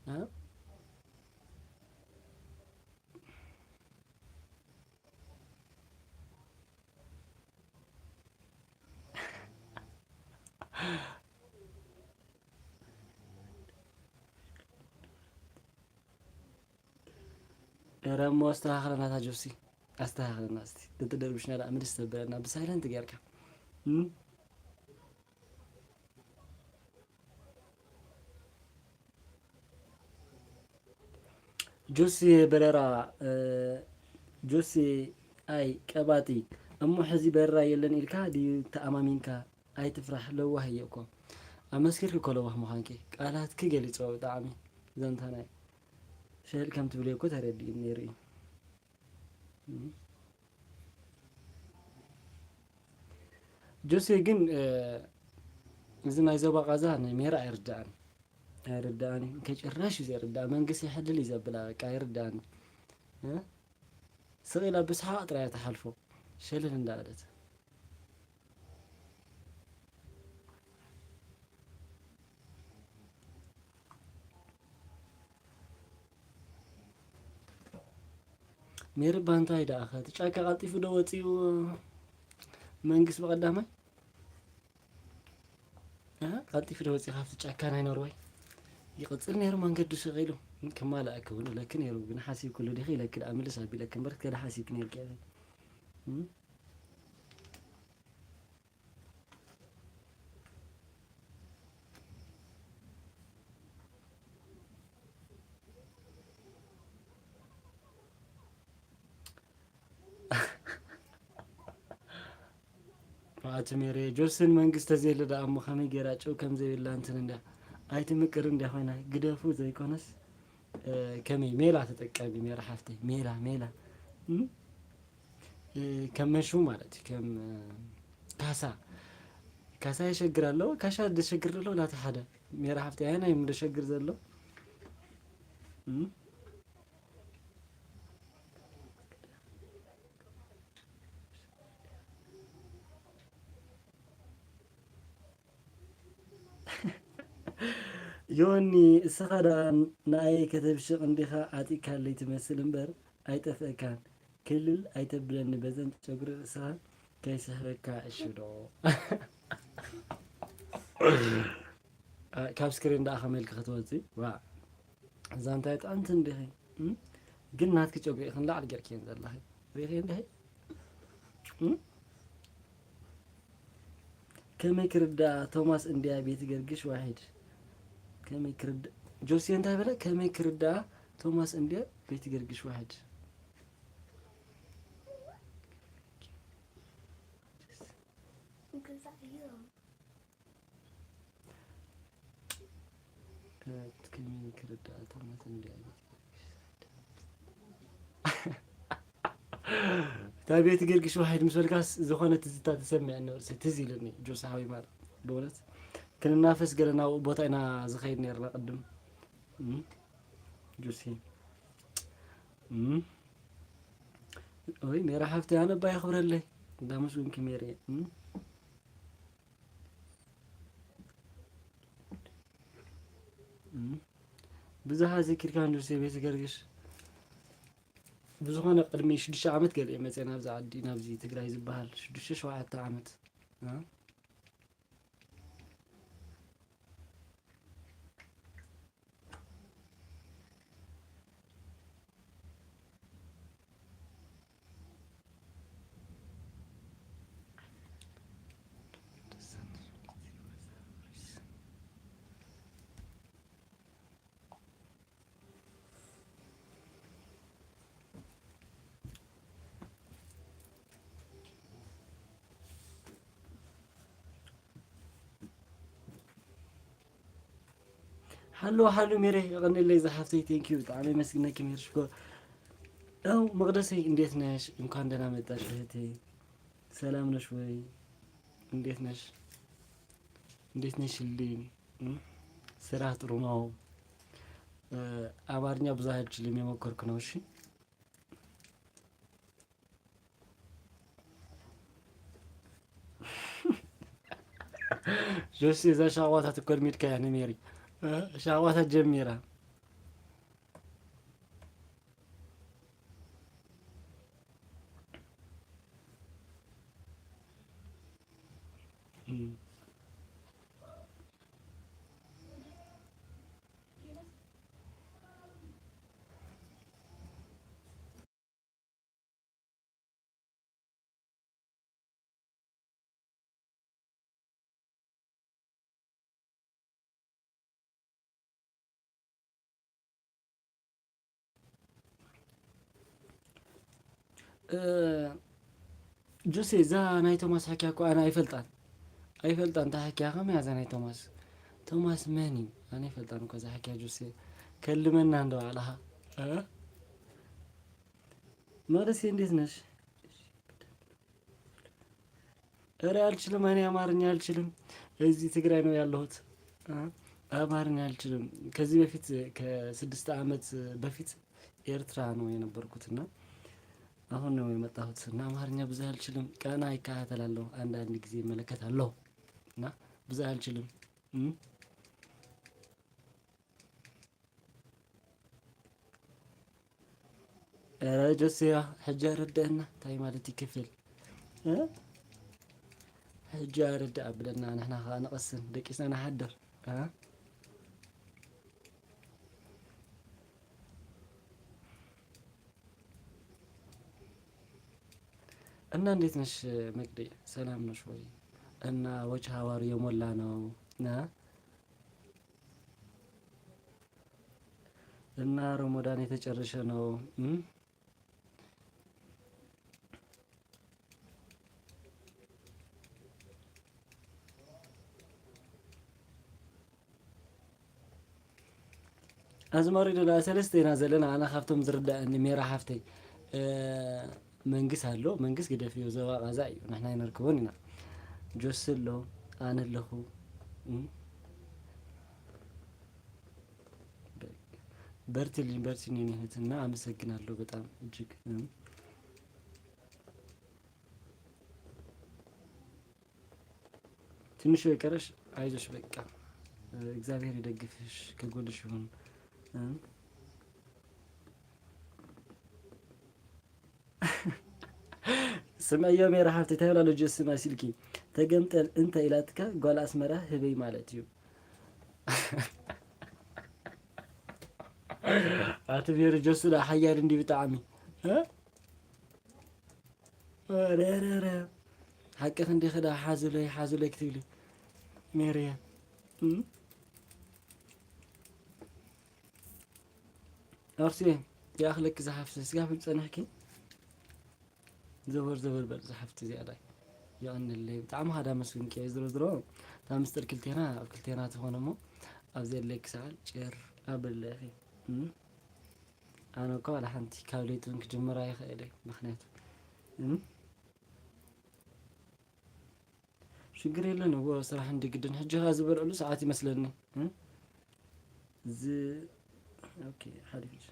እ? ኧረ እሞ ኣስተኻኽለና እታ ጆሲ፣ ኣስተኻኽለና እስቲ። ተተደርብሽና ደኣ ምልስ ተብለና ብሳይለንት ጌርካ። እም? ጆሲ በረራ፣ እ፣ ጆሲ ኣይ ቀባጢ፣ እሞ ሕዚ በረራ የለን ኢልካ ድዩ ተኣማሚንካ? ኣይትፍራሕ፣ ለዋህ እየ እኮ። ኣመስኪርኪ እኮ ለዋህ ምዃንኪ። ቃላትኪ ገሊጾ ብጣዕሚ። ዘንታ ናይ ሸል ከም ትብልዮ እኮ ተረዲእኒ ነይሩ እዩ። እም። ጆሴ ግን፣ እ፣ እዚ ናይ ዞባ ቃዛ ንሜራ ኣይርድኣን። ኣይርድኣን እዩ። ከጭራሽ እዩ ዘይርድኣ። መንግስቲ ይሕልል እዩ ዘብላ፣ በቃ ኣይርድኣን። እ? ስቕ ኢላ ብስሓቕ ጥራይ እያ ትሓልፎ። ሸለል እንዳበለት። ሜሪ ባንታይ ደኣ ኸ እቲ ጫካ ቀልጢፉ ዶ ወፂኡ? መንግስቲ ብቐዳማይ እ፣ ቀልጢፉ ዶ ወፂኡ ካብቲ ጫካ ናይ ኖርወይ? ይቕፅል ነይሩ መንገዱ ስቕ ኢሉ። ከማልኣኪ እውን ኢለኪ ነይሩ፣ ግን ሓሲብክሉ ዲኺ ኢለኪ ደኣ ምልስ ኣቢለኪ እምበር፣ ከዳ ሓሲብኪ ነይርኪ ኢኺ። እም? ኣቲ ሜሬ፣ ጆስን መንግስተ ዘየለ ደኣ እሞ ከመይ ጌራ ጨው ከም ዘይብላ እንትን እንድያ። ኣይትምቅር እንድያ ኮይና፣ ግደፉ ዘይኮነስ፣ እ፣ ከመይ ሜላ ተጠቀሚ ሜራ ሓፍተይ፣ ሜላ፣ ሜላ። እም? እ፣ ከም መሹ ማለት እዩ፣ ከም፣ እ፣ ካሳ። ካሳ የሸግር ኣሎ፣ ካሻ ደሸግር ዘሎ ናቲ ሓደ። ሜራ ሓፍተይ፣ ኣየናይ እሞ ደሸግር ዘሎ? እም? ዮኒ፣ እስኻ ደኣ ንኣይ ከተብሽቕ እንዲኻ ዓጢካለይ ትመስል እምበር ኣይጠፍእካን። ክልል ኣይተብለኒ በዘን ጨጉሪ ርእስኻ ከይስሕበካ እሺ ዶ? አ፣ ካብ ስክሪን ደኣ ከመይ ኢልኪ ክትወጺ? ዋእ። እዛ እንታይ ጥዕምቲ እንዲኺ? እም? ግን ናትኪ ጨጉሪ ኢኺ ንላዕሊ ጌርክየን ዘለኺ። ሪኢኺ እንዲኺ? እም? ከመይ ክርዳእ ቶማስ እንድያ ቤት ገርግሽ ዋሒድ። ከመይ ክርዳእ ጆሲ እንታይ በለ? ከመይ ክርዳእ ቶማስ እንድያ ቤት ገርግሽ ዋሒድ። ከመይ ክርዳእ ቶማስ እንድያ ቤት ገርግሽ። እታ ቤት ገርግሽ ዋሒድ ምስ በልካስ ዝኾነ ትዝታ ተሰሚዐኒ፣ ወርሲ ትዝ ኢሉኒ ጆሲ ሓወይ ማር። ብእውነት ክንናፈስ ገለ ናብኡ ቦታ ኢና ዝኸይድ ነርና ቅድም። እም፣ ጆሲ። እም። ወይ ሜራ ሓፍቲ ኣነ እባ የኽብረለይ። እንዳመስግንኪ ሜሪ። እም። እም። ብዝሓ ዘኪርካ እንዶ ጆሲ ቤት ገርግሽ። ብዝኾነ ቅድሚ ሽዱሽተ ዓመት ገለ እየ መፅየ ናብዚ ዓዲ፣ ናብዚ ትግራይ ዝበሃል። ሽዱሽተ ሸውዓተ ዓመት። እ? ሃሎ ሃሎ ሜሬ፣ የቐንለይ ዝሓፍተይ፣ ቴንኪዩ፣ ብጣዕሚ የመስግነኪ ሜሪ ሽኮር። ያው መቕደሰይ፣ እንዴት ነሽ? እንኳን ደህና መጣሽ እህቴ። ሰላም ነሽ ወይ? እንዴት ነሽ? እንዴት ነሽልኝ? እም? ስራ ጥሩ ነው? እ፣ አማርኛ ብዙ አልችልም፣ የሞከርኩ ነው። እሺ። ጆሲ፣ እዛ ሻቋታት እኮ ኣልሚድካያ ንሜሪ። እ? ሻቋታት ጀሚራ። እም። እ፣ ጆሴ፣ እዛ ናይ ቶማስ ሓኪያ እኮ ኣነ ኣይፈልጣን። ኣይፈልጣን፣ እታ ሓኪያ ከመይ እያ እዛ ናይ ቶማስ? ቶማስ መን እዩ? ኣነ ኣይፈልጣን እኮ እዛ ሓኪያ ጆሴ። ከልመና እንዶ ባዕልኻ። እ? መቕደሴ፣ እንዴት ነሽ? ኧረ አልችልም፣ እኔ አማርኛ አልችልም። እዚህ ትግራይ ነው ያለሁት። እ? አማርኛ አልችልም። ከዚህ በፊት፣ ከስድስት ዓመት በፊት ኤርትራ ነው የነበርኩት እና አሁን ነው የመጣሁት እና አማርኛ ብዙ አልችልም። ቃና ይከታተላለሁ፣ አንዳንድ ጊዜ እመለከታለሁ እና ብዙ አልችልም። እም? ኧረ ጆስያ፣ ሕጂ ኣረድአና፣ እንታይ ማለት እዩ ክፍል? እ? ሕጂ ኣይርዳእ ኣብለና፣ ንሕና ከኣ ንቐስን፣ ደቂስና ንሓድር። እ? እና እንዴት ነሽ መቅዲ? ሰላም ነሽ ወይ? እና ወች ሀዋር የሞላ ነው። እ? እና ረመዳን የተጨረሸ ነው። እም? ኣዝማሪኖ ደኣ ሰለስተ ኢና ዘለና። ኣነ ካብቶም ዝርዳእኒ ሜራ ሓፍተይ፣ እ፣ መንግስ ኣሎ። መንግስ ግደፍዮ፣ ዞባ ቃዛ እዩ። ንሕና ኣይነርክቦን ኢና። ጆሲ ኣሎ፣ ኣነ ኣለኹ። እም? በርትልኝ፣ በርትልኝ የኔ እህት እና አመሰግናለሁ በጣም እጅግ። እም። ትንሽ የቀረሽ፣ አይዞሽ በቃ። እ፣ እግዚአብሔር ይደግፍሽ፣ ከጎንሽ ይሁን። እም። ስምዕዮ ሜራ ሓፍቲ፣ እንታይ ብላ ሎጆ ስማ ሲልኪ? ተገምጠል እንተ ኢላትካ ጓል ኣስመራ ህበይ ማለት እዩ። ኣቲ ሜሪ ጆሲ ዳ ሓያል እንዲ ብጣዕሚ። እ? ኧረ፣ ኧረ፣ ኧረ። ሓቅኺ እንዲኺ ዳ ሓዙለይ፣ ሓዙለይ ክትብሊ። ሜሪየ። እም? ኣርሲ፣ ይኣኽለኪ ዝሓፍቲ፣ ስጋብ ሕጂ ጸኒሕኪ? ዘወር ዘወር በል ዝሓፍቲ እዚኣ ላይ። የቐንለይ። ብጣዕሚ ኻዳ መስግንኪ እየ። ዝሮ ዝሮ፣ እታ ምስጢር ክልቴና፣ ኣብ ክልቴና ትኾን እሞ፣ ኣብ ዘድለኪ ሰዓት ጭር ኣብለኺ። እም? ኣነ እኮ ዋላ ሓንቲ ካብ ለይቲ እውን ክጅምር ኣይኽእል እየ። ምኽንያቱ፣ እም? ሽግር የለን፣ እዎ ስራሕ እንዲ ግድን። ሕጂ ኸኣ ዝበልዕሉ ሰዓት ይመስለኒ። እ? ዝ-፣ ኦኬ፣ ሓሊፉ።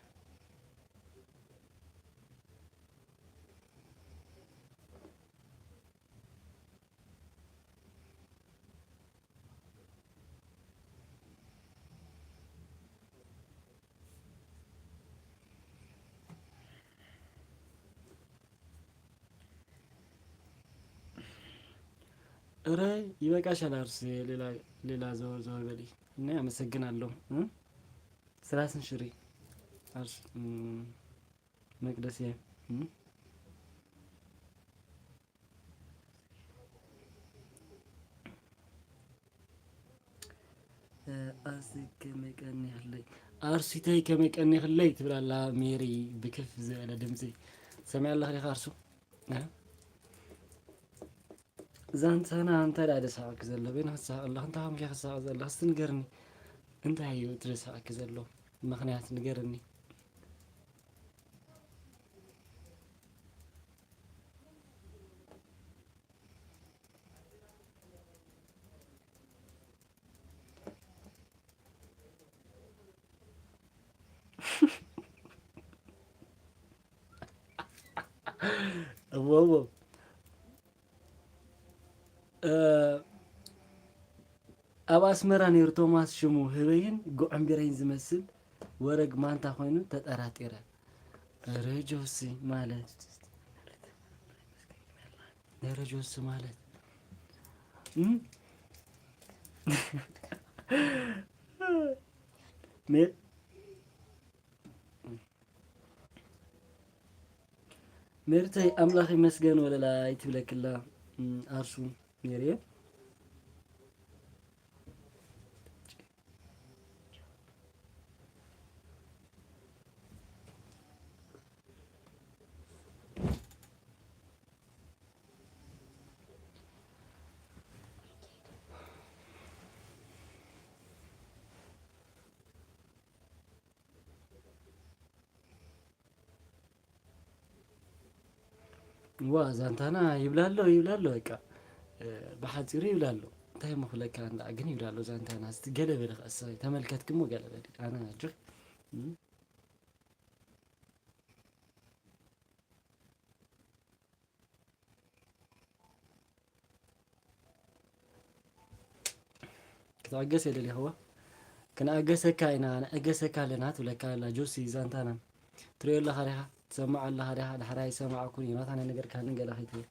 እረ ይበቃሻል አርስ፣ ሌላ፣ ሌላ ዘወር ዘወር በሊ። እና አመሰግናለሁ። እ? ስራስን ሽሪ አርስ፣ እ፣ መቅደስዬ፣ እ? እ፣ ኣርሲ ከመይ ቀኒኽለይ፣ ኣርሲተይ ከመይ ቀኒኽለይ ትብል ኣላ ሜሪ ብክፍ ዝበለ ድምፂ። ሰሚዐ ኣለኺ ዲኻ ኣርሱ? እ? ዛንታና እንታይ ደኣ ደሳቕኪ ዘሎ? በይንኺ ትሳቐ ኣለኺ? እንታይ ኮንኪ ክትሳቐ ዘለኺ? እስቲ ንገርኒ። እንታይ እዩ እቲ ደሳቕኪ ዘሎ ምኽንያት ንገርኒ። እዎ፣ እዎ። እ፣ ኣብ ኣስመራ ነይሩ ቶማስ ሽሙ ህበይን ጉዕምቢረይን ዝመስል ወረግ ማንታ ኮይኑ ተጠራጢረ። ኧረ ጆሲ ማለት፣ ኧረ ጆሲ ማለት፣ እም? ሜ-፣ ሜርተይ ኣምላኽ ይመስገን ወለላይ ትብለክላ፣ እም፣ ኣርሱ ሜርየ። ዋ፣ ዛንታና ይብላሎ፣ ይብላሎ፣ በቃ፣ እ፣ ብሓጺሩ ይብላሎ። እንታይ እሞ ክብለካ እንዳ ግን ይብላሎ ዛንታና። እስቲ ገለ በሊ ከኣ፣ እሰይ፣ ተመልከትኪ እሞ ገለ በሊ። ኣነ ኣጆኺ። እም። ክትዕገስ እየ ደሊኽዋ። ክንዕገሰካ ኢና፣ ንዕገሰካ ኣለና ትብለካ ኣላ ጆሲ ዛንታና። ትሪኦ ኣለኻ ዲኻ? ትሰምዖ ኣለኻ ዲኻ? ድሕራይ ኣይሰማዕኩን እዩ፣ ናታ ናይ ነገርካኒ ገለ ከይትብል።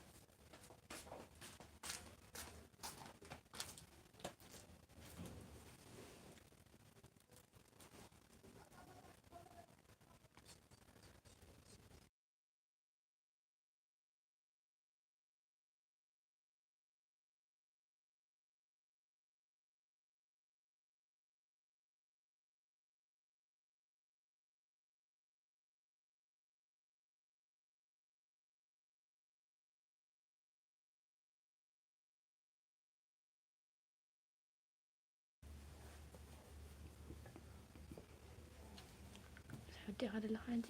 ዲኻ ዘለኻ ሕጂ?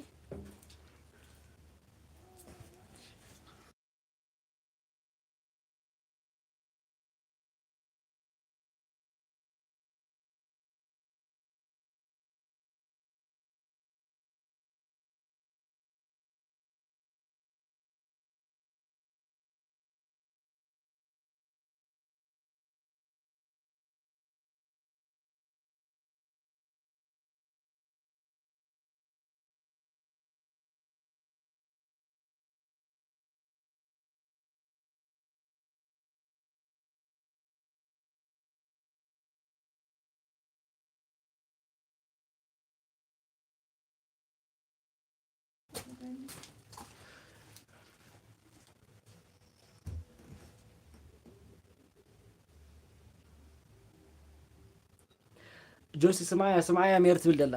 ጆሲ፣ ስማያ፣ ስማያ ሜር ትብል ደላ።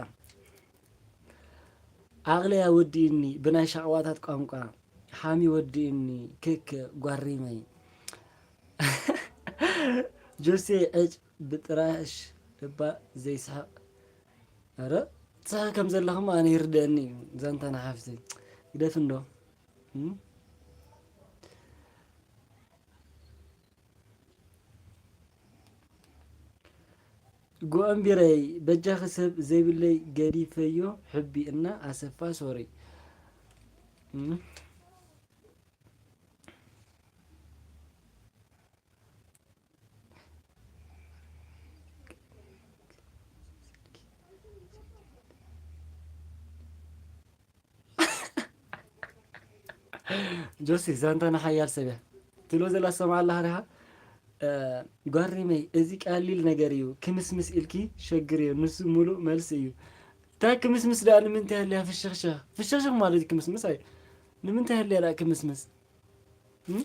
ኣቕለያ ወዲእኒ ብናይ ሻቕዋታት ቋንቋ። ሓሚ ወዲእኒ ክክ ጓሪመይ። ጆሲ ዕጭ ብጥራሽ እባ ዘይስሕቕ። ኧረ ትስሕቕ ከም ዘለኽማ ኣነ ይርደአኒ እዩ። ዛንታና ሓፍተይ ግደፍ እንዶ። እም? ጎኣምቢረይ በጃኺ ሰብ ዘይብለይ ገዲፈዮ ሕቢ እና ኣሰፋ ሶሪ። እም? ጆሲ ዛንታ ንሓያል ሰብ እያ ትብሎ ዘላ ሰማዕ ኣለኻ ዲኻ? እ፣ ጓሪመይ እዚ ቀሊል ነገር እዩ። ክምስምስ ኢልኪ ሸግር እዩ። ንሱ ሙሉእ መልሲ እዩ። እንታይ ክምስምስ ደኣ ንምንታይ ኣለያ ፍሽኽሽኽ? ፍሽኽሽኽ ማለት እዩ ክምስምስ ኣዩ። ንምንታይ ኣለያ ደኣ ክምስምስ? እም?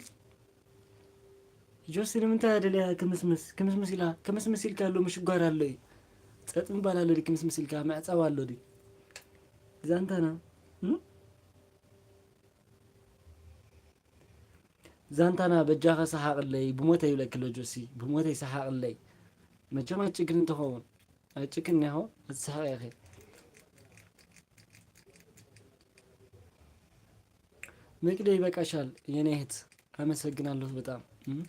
ጆሲ ንምንታይ ደልያ ክምስምስ? ክምስምስ ኢላ፣ ክምስምስ ኢልካ ኣሎ ምሽጓር ኣሎ እዩ። ጸጥ ምባል ኣሎ ድዩ? ክምስምስ ኢልካ ምዕጻው ኣሎ ድዩ? ዛንታና፣ እም? ዛንታና በጃኻ ሰሓቕለይ፣ ብሞተይ ይብለኪ ኣሎ ጆሲ፣ ብሞተይ ሰሓቕለይ። መቸም ኣይጭክን እንተኸውን፣ ኣይጭክን እኒሆ፣ ክትስሕቕ ኢኺ። መቅደይ ይበቃሻል የኔ እህት፣ አመሰግናለሁ በጣም። እም?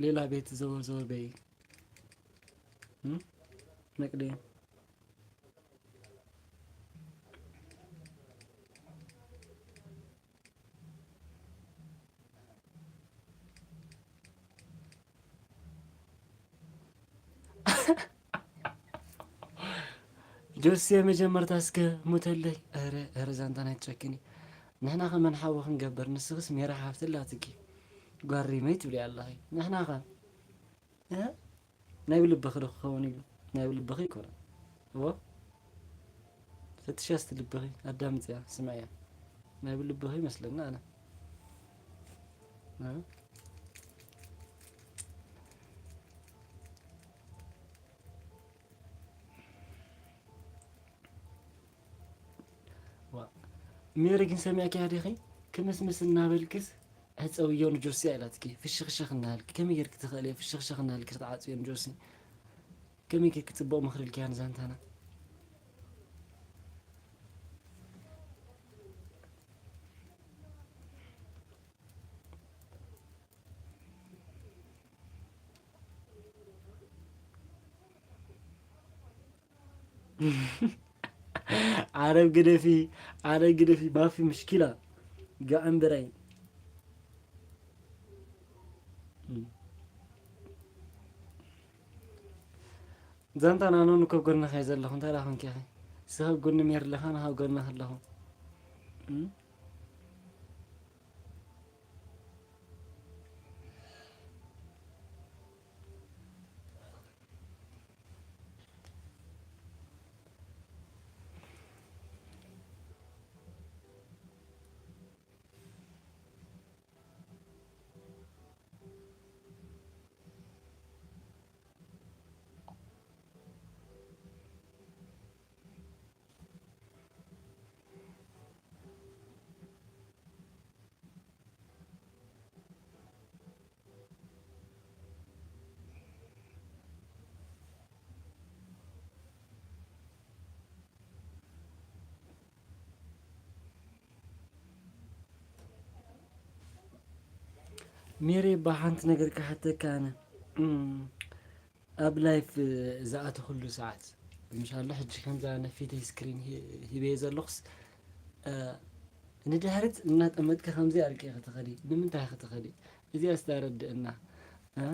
ሌላ ቤት ዘወር ዘወር በይ። እም? መቅደይ ጆሴ መጀመርታ እስከ ሙተለይ። ኧረ፣ ኧረ ዛንታ ናይ ትጨክኒ። ንሕና ከ መን ሓዊ ክንገብር? ንስኽስ ሜራ ሓፍቲ ኣላትኪ። ጓሪመይ ትብሊ ኣለኺ። ንሕና ከ? እ? ናይ ብልብኺ ዶ ክኸውን ኢሉ? ናይ ብልብኺ ኣይኮነን። እዎ? ፈትሽያ እስቲ ልብኺ፣ ኣዳምፅያ፣ ስምዕያ። ናይ ብልብኺ ይመስለኒ ኣነ። እ? ዋ። ሜሪ ግን ሰሚዕክያ ዲኺ? ክምስምስ እናበልክስ ዕፀውዮ ንጆሲ ኢላትኪ። ፍሽኽሽኽ እናበልኪ። ከመይ ጌርኪ ትኽእልዮ ፍሽኽሽኽ እናበልኪ ክትዓፅውዮ ንጆሲ? ከመይ ጌርኪ ፅቡቕ ምኽሪ ኢልክያ ንዛንታና? ዓረብ ግደፊ፣ ዓረብ ግደፊ፣ ማፊ ምሽኪላ። ጋዕምብራይ። ዛንታ ናኖ ንኮ ጎንኻ እየ ዘለኹ። እንታይ ደኣ ኮንኪ ኢኺ? ስኸ ጎኒ ሜር ኣለኻ፣ ንኻ ጎንኻ ኣለኹ። እም? ሜሪ፣ እባ ሓንቲ ነገር ክሓተካ ኣነ። እም፣ ኣብ ላይፍ ዝኣተኹሉ ሰዓት፣ ምሻሎ ሕጂ ከምዛ ነፊተይ ስክሪን ሂ-፣ ሂበየ ዘለኹስ፣ እ፣ ንድሕሪት እናጠመትካ ከምዚ ኣርቂ ክትኸዲ፣ ንምንታይ ክትኸዲ? እዚኣ ስታረድእና፣ እ?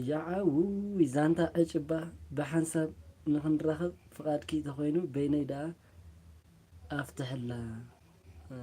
ያዓ ውይ ዛንታ ዕጭባ ብሓንሳብ ንኽንራኸብ ፍቓድኪ ተኾይኑ በይነይ ደኣ ኣፍትሕላ። እ።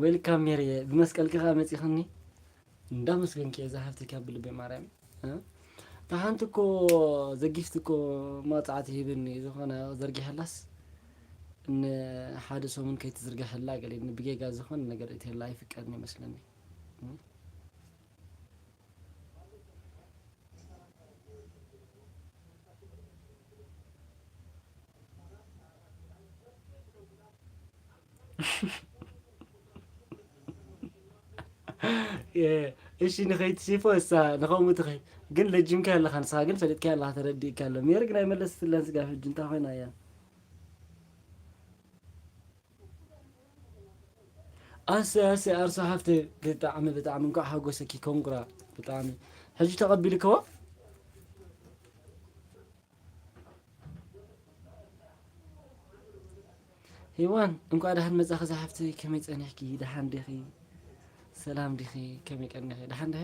ዌልካም ሜሪየ፣ ብመስቀልኪ ከኣ መጺኽኒ። እንዳመስገንኪ እየ ዝሓፍተይ ካብ ብልበይ ማርያም። እ? እታ ሓንቲ እኮ ዘጊፍቲ እኮ መቕጻዕቲ ሂብኒ፣ ዝኾነ ዘርጊሐላስ ንሓደ ሰሙን ከይትዝርግሐላ ገለ ብጌጋ ዝኾነ ነገር እትየላ ኣይፍቀድን ይመስለኒ። እ? የ-፣ እሺ፣ ንኸይትሲፎ እሳ ንኸምኡ ትኸይድ። ግን ለጅምካ ኣለኻ፣ ንስኻ ግን ፈሊጥካ ኣለኻ፣ ተረዲእካ ኣሎ። ሜሪ ግን ኣይመለስትላን ስጋብ ሕጂ፣ እንታይ ኮይና እያ? ኣሰ፣ ኣሰ፣ ኣርሶ ሃፍተ፣ ብጣዕሚ፣ ብጣዕሚ እንኳዕ ሓጎሰኪ፣ ኮንግራ፣ ብጣዕሚ። ሕጂ ተቐቢልክዎ? ሄዋን፣ እንኳዕ ደሓን መጻኺ ዝሓፍተይ። ከመይ ጸኒሕኪ? ደሓን ዲኺ? ሰላም ዲኺ? ከመይ ቀኒኺ? ደሓን ዲኺ?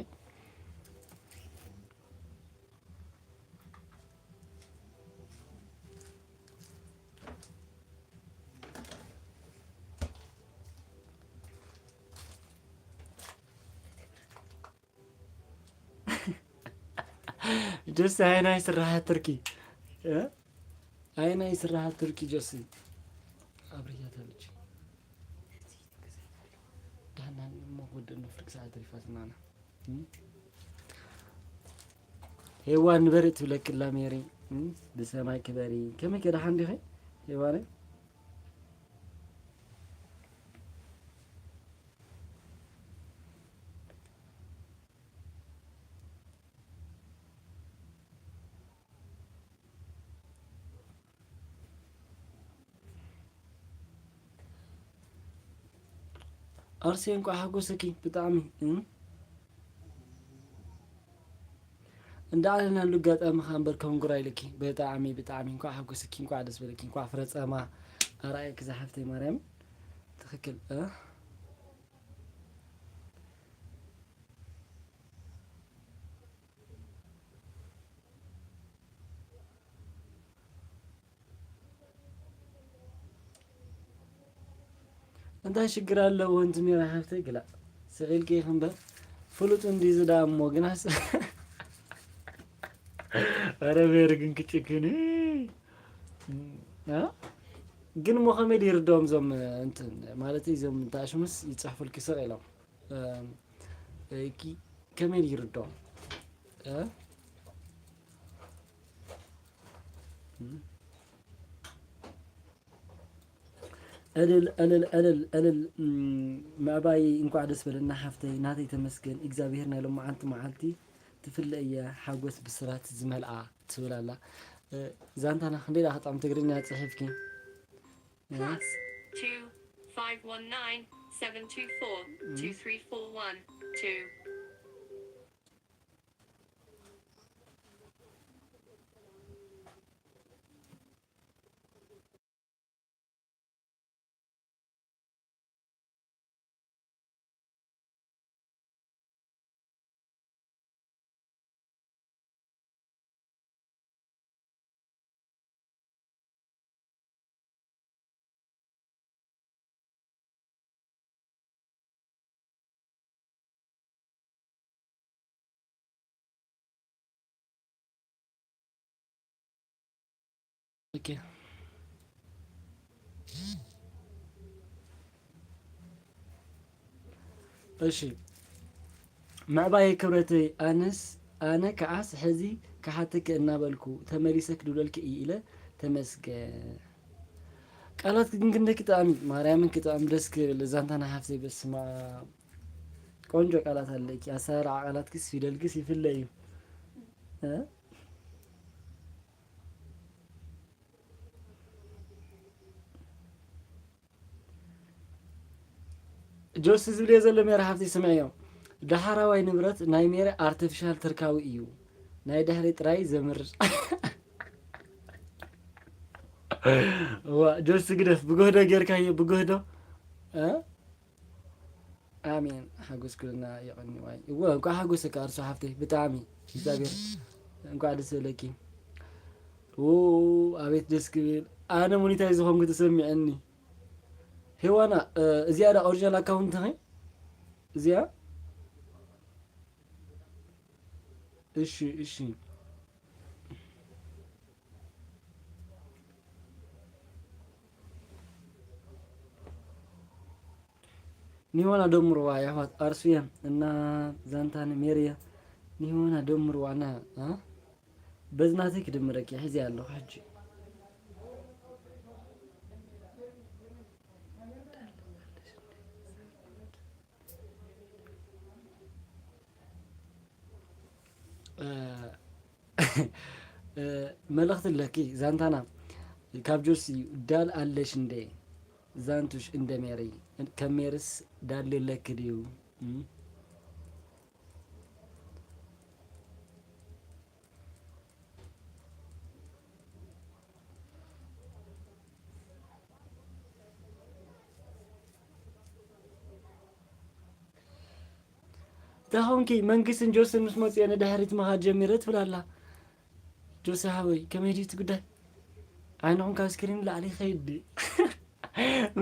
ጆሲ፣ ኣየናይ ስራሓት ቱርኪ? እ? ኣየናይ ስራሓት ቱርኪ ጆሲ? ኣብርያታ ልጅ። ዳህና እሞ ወደ ነው ፍርቅ ሰዓት ሪፋት ማና። እም? ሄዋን ንበሪ ትብለክላ ሜሪ። እም? ብሰማይ ክበሪ። ከመይ ከ ደሓን ዲኺ? ሄዋን? ኣርሴ፣ እንኳዕ ሓጎሰኪ ብጣዕሚ፣ እም? እንዳኣለናሉ ኣጋጣሚ ኸኣ እምበር ከንጉራ ኢልኪ። ብጣዕሚ፣ ብጣዕሚ እንኳዕ ሓጎሰኪ፣ እንኳዕ ደስ በለኪ፣ እንኳዕ ፍረ ጸማ ኣርኣየኪ ዝሓፍተይ ማርያም። ትኽክል፣ እ? እንታይ ሽግር ኣለዎ? እንቲ ሜራ ሓፍተይ ግላ ስቕ ኢልኪ ኢኺ እምበር ፍሉጥ እንድዩ ዝዳ እሞ ግናስ። ኧረ ሜሪ ግን ክጭክን እ? ግን እሞ ከመይ ድዩ ይርድኦም እዞም እንትን ማለት እዞም እንታሽሙስ ይጽሕፉልኪ ስቕ ኢሎም። እም፣ እኪ ከመይ ይርድኦም? እ? እም። እልል፣ እልል፣ እልል፣ እልል። እም፣ ምዕባይ እንኳዕ ደስ በለና ሓፍተይ ናተይ ተመስገን እግዚኣብሔር ናይ ሎማዓንቲ መዓልቲ ትፍለ እያ ሓጎስ ብስራት ዝመልኣ ትብል ኣላ። እ፣ ዛንታና ክንደይ ደኣ ክጣዕም ትግርኛ ጽሒፍኪ? እ? Plus two five one nine seven two four two three four one two። ኦኬ። እሺ፣ ምዕባየ ክብረተይ፣ ኣነስ፣ ኣነ ከዓስ ሕዚ ክሓተኪ እናበልኩ ተመሊሰ ክድውለልኪ እየ ኢለ። ተመስገን። ቃላት ግን ክንደይ ክጥዕም እዩ፣ ማርያምን ክጥዕም፣ ደስ ክብል። ዛንታና ሓፍተይ፣ በስመ ኣብ፣ ቆንጆ ቃላት ኣለኪ። ኣሰራርዓ ቃላትክስ ፊደልክስ ይፍለ እዩ። እ? ጆሲ ዝብልዮ ዘሎ ሜሪ ሓፍቲ ስምዕዮ። ዳሕራዋይ ንብረት ናይ ሜሪ ኣርቲፊሻል ትርካዊ እዩ። ናይ ድሕሪ ጥራይ ዘምርር። እዋ፣ ጆሲ ግደፍ፣ ብጎህዶ ጌርካዮ፣ ብጎህዶ። እ? ኣሜን። ሓጎስ ኩልና የቐኒ ዋይ። እወ፣ እንኳዕ ሓጎሰካ ኣርሱ ሓፍተይ፣ ብጣዕሚ እግዚኣብሔር እንኳዕ ደስ በለኪ። ው፣ ኣቤት ደስ ክብል። ኣነ ሞኒታይዝ ዝኾንኩ ተሰሚዐኒ። ሄዋና፣ እ፣ እዚኣ ዳ ኦሪጂናል ኣካውንትኺ? እዚኣ? እሺ፣ እሺ። ኒሆና ደምርዋ የሕዋት ኣርሱየ እና ዛንታን ሜሪየ ኒሆና ደምርዋ ና፣ እ? በዝናተይ ክድምረኪ ሒዘ ኣለኹ ሕጂ። እ፣ እ፣ መልእኽቲ ኣለኪ ዛንታና ካብ ጆሲ። ዳል ኣለሽ እንደ ዛንቱሽ እንደ ሜሪ፣ ከም ሜርስ ዳል የለኪ ድዩ? እም? እንታይ ኾንኪ? መንግስትን ጆስን ምስ መፅኡ ንድሕሪት ምኻድ ጀሚረ ትብል ኣላ። ጆሲ ሓወይ፣ ከመይ ድዩ እቲ ጉዳይ? ዓይንኹም ካብ ስክሪን ላዕሊ ይኸይድ ድዩ?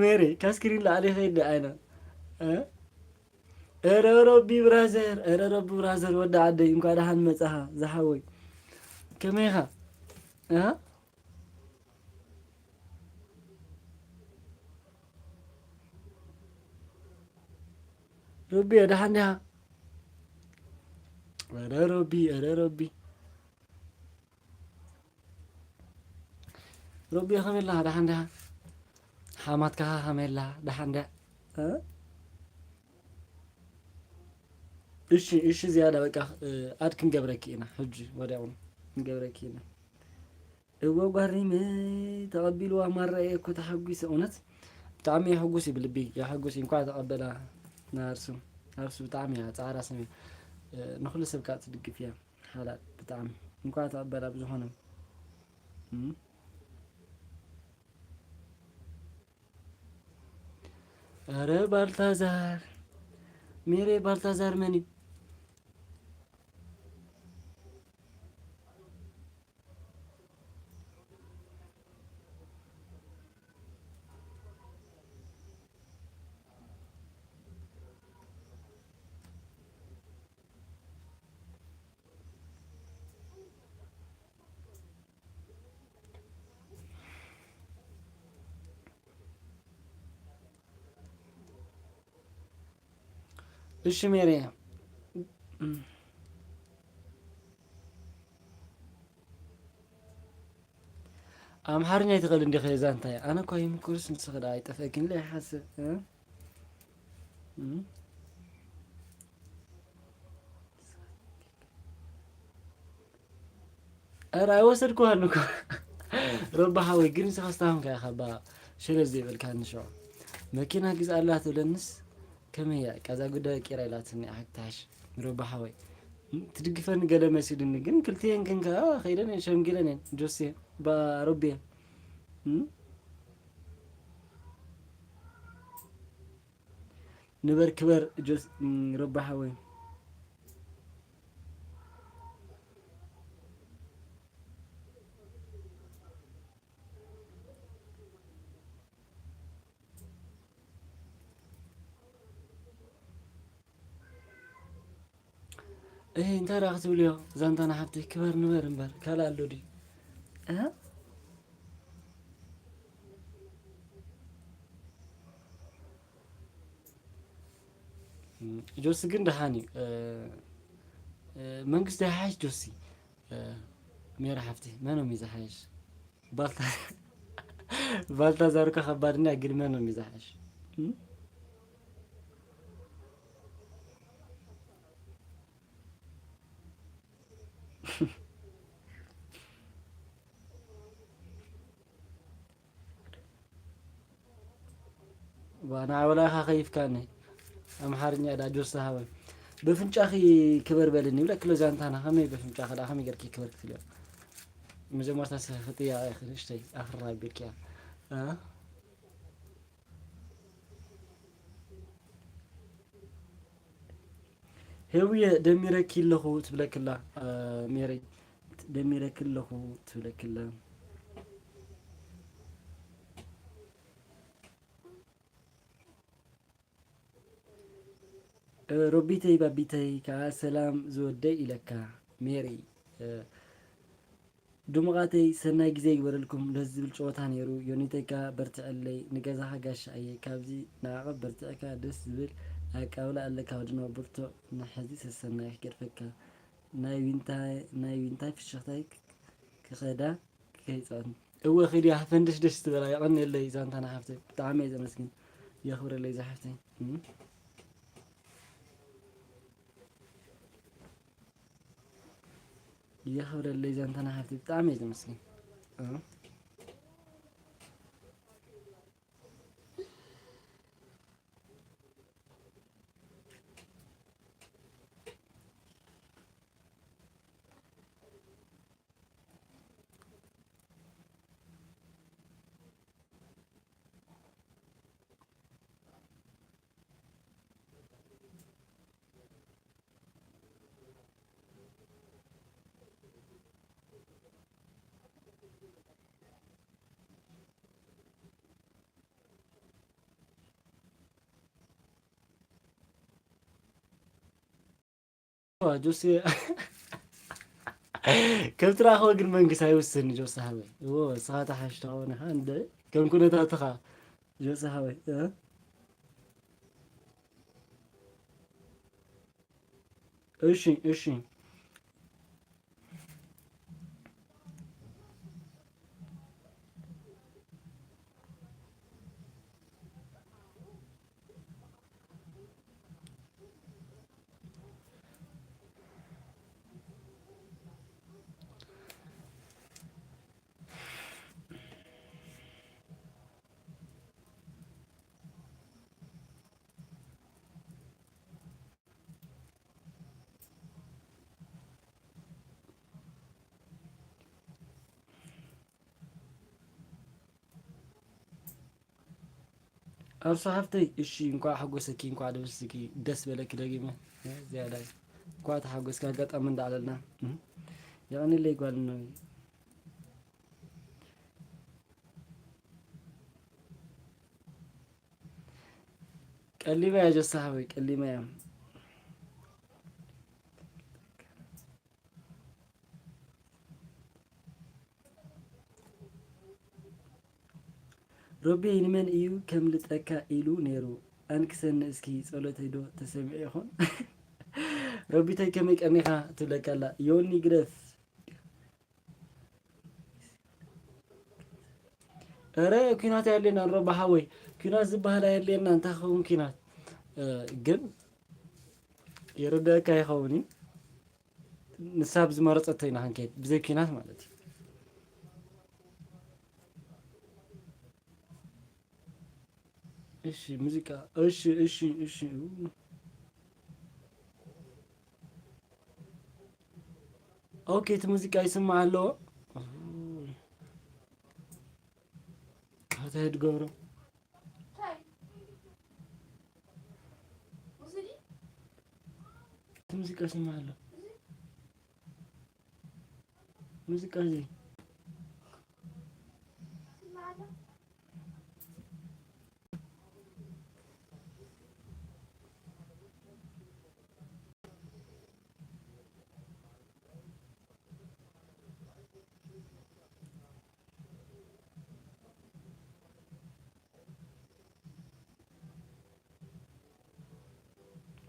ሜሪ፣ ካብ ስክሪን ላዕሊ ይኸይድ ድዩ ዓይና? እ? ኧረ ረቢ ብራዘር፣ ኧረ ረቢ ብራዘር፣ ወዲ ዓደይ፣ እንኳዕ ደሓን መጻኻ ዝሓወይ። ከመይ ኢኻ? እ? ሮቢ፣ ደሓን ዲኻ? ኧረ ሮቢ፣ ኧረ ሮቢ። ሮቢ፣ ከመይ ኣለኻ? ደሓን ዲኻ? ሓማትካ ከመይ ኣላ? ደሓን ዲያ? እ? እሺ፣ እሺ፣ ዝያዳ በቃ፣ እ፣ ኣድ ክንገብረኪ ኢና። ሕጂ ወዲያውኑ ክንገብረኪ ኢና። እወ፣ ጓሪመይ ተቐቢልዋ ማራ እየ እኮ ተሓጒሰ። እውነት ብጣዕሚ የሕጉስ እዩ፣ ብልቢ የሕጉስ እዩ። እንኳዕ ተቐበላ ንኣርሱ። ኣርሱ ብጣዕሚ እያ ጻዕራ ሰብ እያ። እ፣ ንኹሉ ሰብ ከዓ ትድግፍ እያ። ሓላል ብጣዕሚ። እንኳዕ ተቐበላ ብዝኾነ። እም። ኧረ ባልታዛር፣ ሜሬ ባልታዛር መን እዩ? እሺ ሜሪ፣ ኣምሓርኛ ይትኽእል እንዲኺ? እዛ እንታይ? ኣነ እኮ ይምኩርስ ንስኺ ደኣ ኣይጠፍአኪን ኢለ ይሓስብ፣ እ? እ? ኧረ ኣይወሰድኩዋን እኮ። ረቢ ሓወይ፣ ግን ንስኻ ኣስተሃምካ ኢኻ፣ እባ ሸለል ዘይበልካኒ ሽዑ። መኪና ግዝኣላ ትብለንስ ከመይ እያ? እዛ ጉዳይ ቂራ ኢላትኒ፣ ኣሕታሽ። ረቢ ሓወይ፣ ትድግፈኒ ገለ መሲሉኒ፣ ግን ክልቲኤን ግን ከኣ ኸይደን እየን፣ ሸምጊለን እየን። ጆሴ፣ ባ-፣ ሮቤ። እም? ንበር ክበር ጆስ-፣ እም፣ ረቢ ሓወይ። እህ፣ እንታይ ደኣ ክትብልዮ? ዛንታና ሓብተይ፣ ክበር ንበር እምበር፣ ካልእ ኣሎ ድዩ? እህ? ጆሲ ግን ደሓን እዩ። እ፣ እ፣ መንግስቲ ይሓይሽ ጆሲ። እ፣ ሜሪ ሓፍቲ፣ መኖም እዩ ዝሓይሽ? ባልታ-፣ ባልታዛር እኮ ከባድ እንድያ፣ ግን መኖም እዩ ዝሓይሽ? እም? ዋ፣ ንዓ ወላ ኢኻ ከይፍካኒ። ኣምሓርኛ ዳ ጆስ ሃበ። በፍንጫኺ ክበር በልኒ ይብለኪ ኣሎ ዛንታና። ከመይ በፍንጫኺ ዳ ከመይ ገርኪ ክበር ክትብልዮ? መጀመርታ ስ-፣ ጥያቄ ንእሽተይ ኣኽርራ ኣቢልኪያ። እ? ሄውየ ደሚረኪ ኣለኹ ትብለኪ ኣላ፣ እ፣ ሜረይ። ደሚረኪ ኣለኹ ትብለኪ ኣላ። እ፣ ሮቢተይ ባቢተይ ከኣ ሰላም ዝወደይ ኢለካ ሜሪ። እ፣ ድሙቓተይ ሰናይ ግዜ ይግበረልኩም። ደስ ዝብል ጨወታ ነይሩ። ዮኒተይ ከኣ በርትዐለይ። ንገዛኻ ጋሻ እየ። ካብዚ ንዓቐብ በርቲዕካ ደስ ዝብል ኣቃብላ ኣለካ ወድኖ ብርቱዕ። ንሕዚ ሰሰናይ ክገድፈካ። ናይ ዊንታ-፣ ናይ ዊንታይ ፍሽኽታይ ክ-፣ ክኸዳ ከይጻወትን። እወ፣ ኪድያ ፈንድሽ ደስ ትበላ። የቐንየለይ ዛንታና ሓፍተይ። ብጣዕሚ እየ ዘመስግን። የኽብረለይ እዛ ሓፍተይ። እም። የኽብረለይ ዛንታና ሓፍተይ። ብጣዕሚ እየ ዘመስግን። እም። ዋ፣ ጆሲ፣ ከም ትረኽቦ ግን መንግስቲ ኣይውስን፣ ጆሲ ሓወይ። እዎ፣ ንስኻ ተሓሽ ትኸውን ኢኻ፣ እንደ ከም ኩነታትኻ፣ ጆሲ ሓወይ፣ እ? እሺ፣ እሺ። ኣብሱ ሓፍተይ፣ እሺ፣ እንኳዕ ሓጎሰኪ፣ እንኳዕ ደስ፣ ደስ በለኪ ደጊመ። ዝያዳይ እንኳዕ ተሓጎስኪ፣ ኣጋጣሚ እንዳዕለልና። እህ። የቐንየለይ ጓል ነው። ቀሊባ እያ ጆሲ ሓወይ፣ ቀሊባ እያ። ሮቢ ንመን እዩ ከምልጠካ ኢሉ ነይሩ? ኣንክሰኒ እስኪ፣ ጸሎተይ ዶ ተሰሚዑ ይኾን? ሮቢተይ ከመይ ቀኒኻ ትብለካ ኣላ። ዮኒ ግደፍ። ኧረ ኲናት ኣየድልየናን ሮባ ሓወይ፣ ኲናት ዝበሃል ኣየድልየና። እንታይ ክኸውን ኲናት? እ፣ ግን ይርደአካ ይኸውን እዩ። ንሳ ብዝመረጸቶ ኢና ክንከይድ፣ ብዘይ ኲናት ማለት እዩ። እሺ፣ ሙዚቃ። እሺ፣ እሺ፣ እሺ። ኦኬ፣ እቲ ሙዚቃ ይስማዕ ኣለዎ። ካታ ይድገብሮ። እቲ ሙዚቃ ይስማዕ ኣሎ። ሙዚቃ እዚ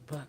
ባ-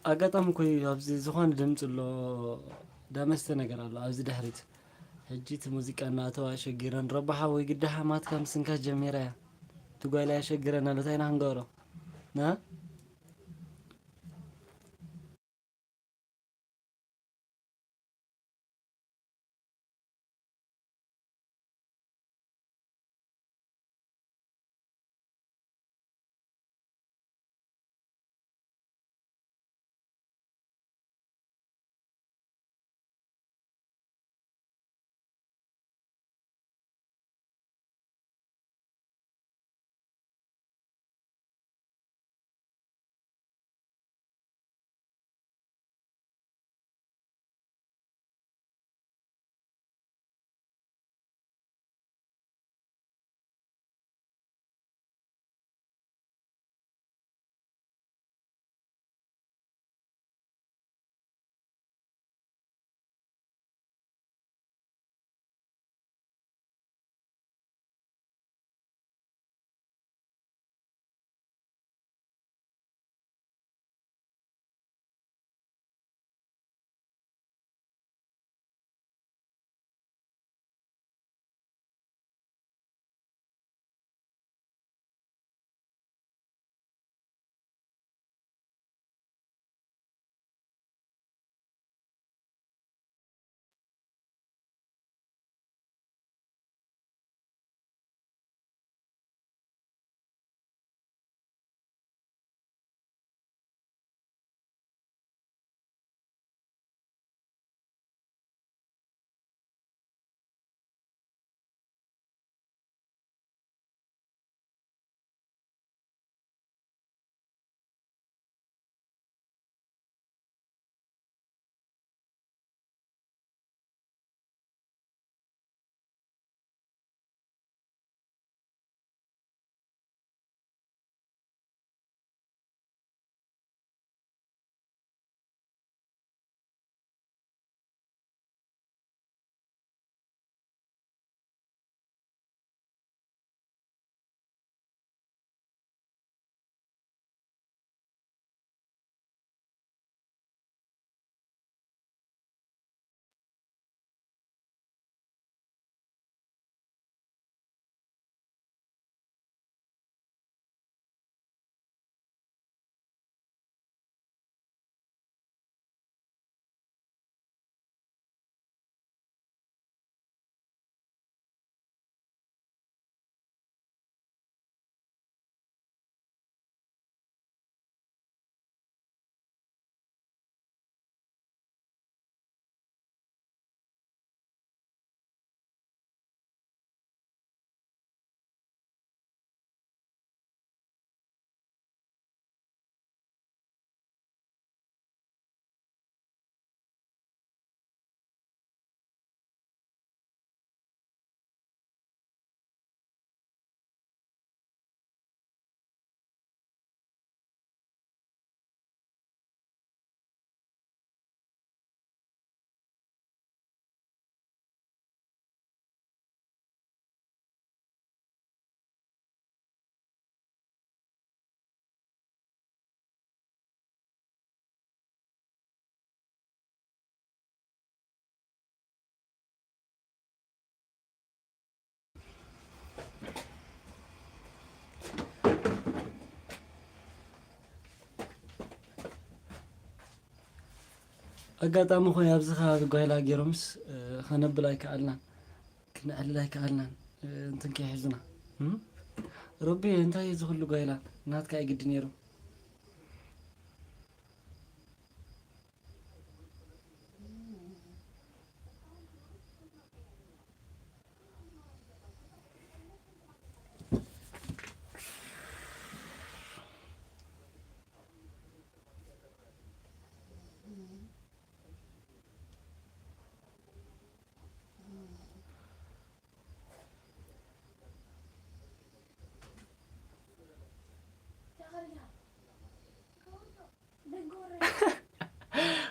ኣጋጣሚ እኮ እዩ፣ ኣብዚ ዝኾነ ድምፂ ኣሎ፣ ዳመስተ ነገር ኣሎ ኣብዚ ድሕሪት። ሕጂ እቲ ሙዚቃ እናተዋ ሸጊረን ረባሓ ወይ ግዳሓ ማትካ ምስንካት ጀሚራ እያ። እቲ ጓይላ ሸጊረን ኣሎ፣ እንታይ ኢና ክንገብሮ? ና? ኣጋጣሚ ኾይ ኣብዚ ከባቢ ጓይላ ገይሮምስ፣ እ፣ ከነብል ኣይከኣልናን፣ ክነዕልል ኣይከኣልናን፣ እ፣ እንትን ከይሕዙና። እም? ረቢ፣ እንታይ እዩ እዚ ኩሉ ጓይላ? ናትካ እዩ ግዲ ነይሩ።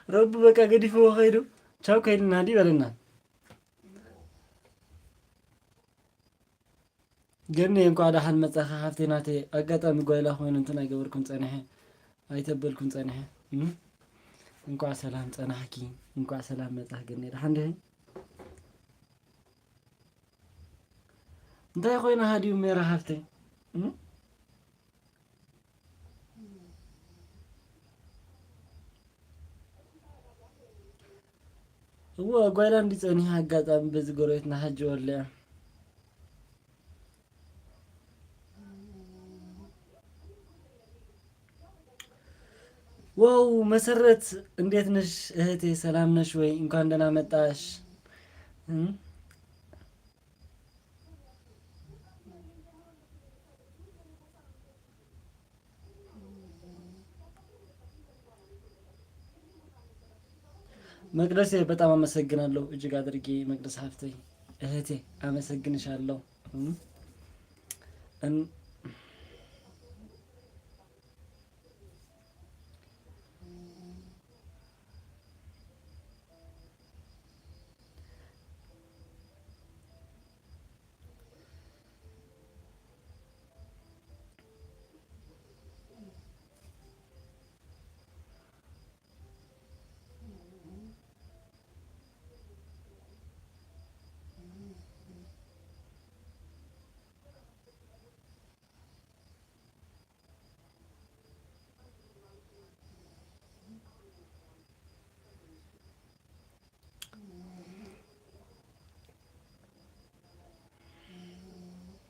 ረቢ በቃ ገዲፍዎ ከይዱ፣ ቻው ከይድና እንዲ በለና። ገኒ፣ እንኳዕ ደሓን መጻኻ ሓፍተይ ናተይ። ኣጋጣሚ ጓይላ ኮይኑ እንትን ኣይገበርኩን ጸኒሐ፣ ኣይተበልኩን ጸኒሐ። እም? እንኳዕ ሰላም ጸናሕኪ፣ እንኳዕ ሰላም መጻኽ ገኒ። ደሓን ዲኺ? እንታይ ኮይና ሃዲዩ ሜራ ሓፍተይ? እም? እወ፣ ጓይላ እንዲ ጸኒሓ ኣጋጣሚ በዚ ጎረቤትና ሕጂ ወሊዓ። ዋው፣ መሰረት፣ እንዴት ነሽ እህቴ? ሰላም ነሽ ወይ? እንኳን ደህና መጣሽ። እም? መቅደሴ፣ በጣም አመሰግናለሁ፣ እጅግ አድርጌ። መቅደስ ሀብቴ፣ እህቴ፣ አመሰግንሻለሁ። እም፣ እን-፣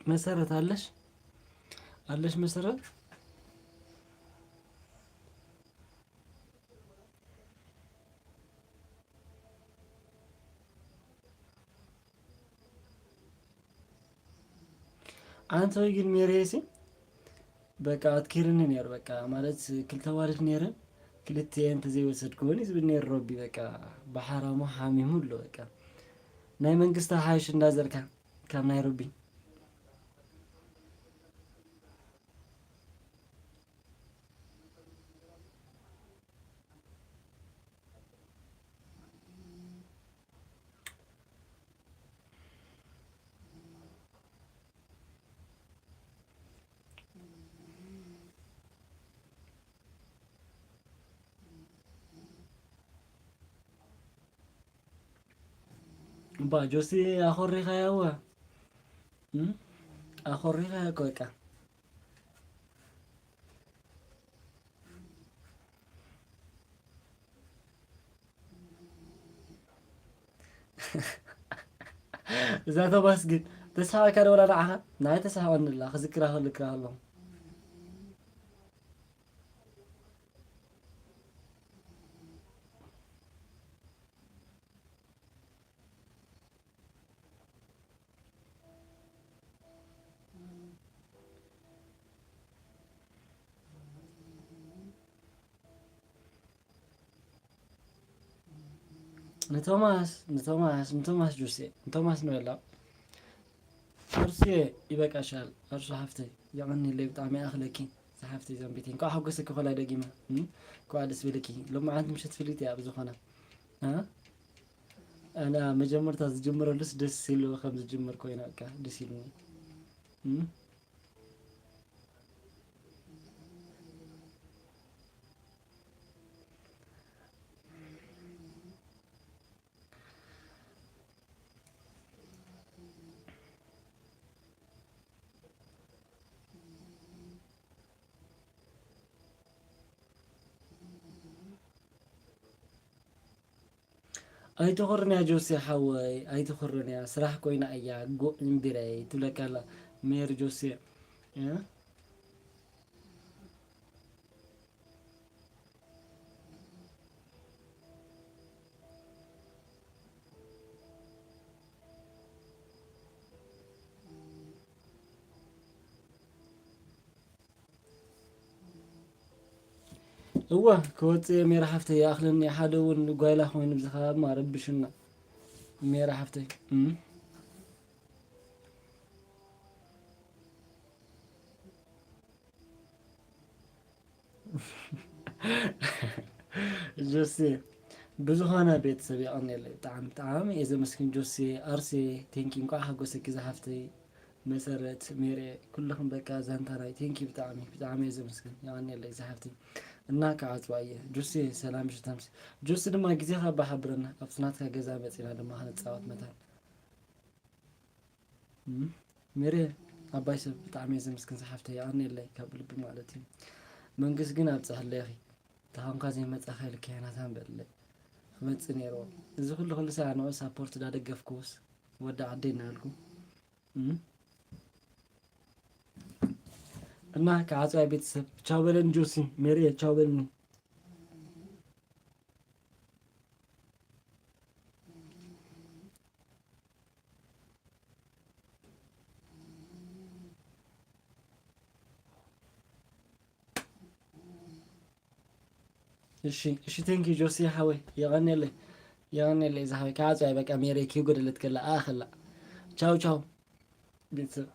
መሰረት አለሽ? አለሽ መሰረት? ኣንተ ወይ ግን ሜሬሲ በቃ ኣትኪርኒ ነይሩ። በቃ ማለት ክልተ ዋልድ ነይረን፣ ክልቲኤን እንተዘይወሰድክወን እዩ ዝብል ነይሩ ረቢ። በቃ ብሓራሙ ሓሚሙ ኣሎ። በቃ ናይ መንግስቲ ሓይሽ እንዳዘርካ ካብ ናይ ረቢ። እባ ጆሲ ኣኾሪኻያ እዋ። እም? ኣኾሪኻያ እኮ በቃ። እዛ ቶማስ ግን ተስሓቀካ ዶ ወላ ንዓኻ? ንዓይ ተስሓቀኒ ኣላ፣ ክዝክራ ከለኩ ኣለኹ። ንቶማስ፣ ንቶማስ፣ ንቶማስ ጆሴ፣ ንቶማስ ንበላ። ኣርሱየ ይበቃሻል፣ ኣርሱ ሓፍተይ፣ የቐንየለይ ብጣዕሚ ይኣኽለኪ፣ እዛ ሓፍተይ ዛምቢቲ። እንኳዕ ሓጎሰኪ ኮላ ደጊመ፣ እም? እንኳዕ ደስ በለኪ። ሎማዓንቲ ምሸት ፍልይቲ እያ ብዝኾነ። እ? ኣነ መጀመርታ ዝጅምረሉስ ደስ ኢሉ ከም ዝጅምር ኮይና፣ በቃ ደስ ኢሉኒ። እም? ኣይትኹርንያ ጆሴ ሓወይ ኣይትኹርንያ፣ ስራሕ ኮይና እያ ጉዕ እምቢረይ ትብለካ ኣላ ሜሪ ጆሴ። እ? እወ ክወፅእ እየ ሜራ ሓፍተይ፣ ይኣኽለኒ ሓደ እውን ጓይላ ኮይኑ ኣብዚ ከባቢ ረብሽና ሜራ ሓፍተይ። እም። ጆሴ ብዝኾነ ቤተሰብ የቐንየለይ። ብጣዕሚ ብጣዕሚ እየ ዘመስግን ጆሴ። ኣርሴ ቴንኪ፣ እንኳዕ ሓጎሰኪ ዝሓፍተይ። መሰረት፣ ሜሬ፣ ኩልኽም በቃ ዛንታ ናይ ቴንኪ ብጣዕሚ ብጣዕሚ እየ ዘመስግን። የቐንየለይ ዝሓፍተይ። እና ክዓጽዋ እየ። ጆሴ ሰላም ሽተምስ። ጆሴ ድማ ግዜኻ ባሓብረና ኣብቲ ናትካ ገዛ መጺና ድማ ክንጻወት መታን። እም፣ ሜሬ ዓባይ ሰብ ብጣዕሚ እየ ዘመስግን ዝሓፍተይ። የቐንየለይ ካብ ልቢ ማለት እዩ። መንግስቲ ግን ኣብጽሐለይ ኢኺ። ተኾንካ ዘይመጻኻ ኢልካ ናታን በለለይ። ክመጽእ ነይርዎ። እዚ ኩሉ ኩሉ ሳዕ ንዑ ሳፖርት ዳደገፍኩስ ወዲ ዓደይ እናበልኩ። እም። እና ክዓጽዋ ቤተሰብ። ቻው በለኒ ጆሲ፣ ሜሪየ ቻው በለኒ። እሺ፣ እሺ፣ ቴንክ ዩ ጆሲ ሓወይ፣ የቐንየለይ፣ የቐንየለይ ዝሓወይ። ክዓጽዋ በቃ ሜሪየ ኪጎደለት ከላ ኣኸላ። ቻው ቻው ቤተሰብ።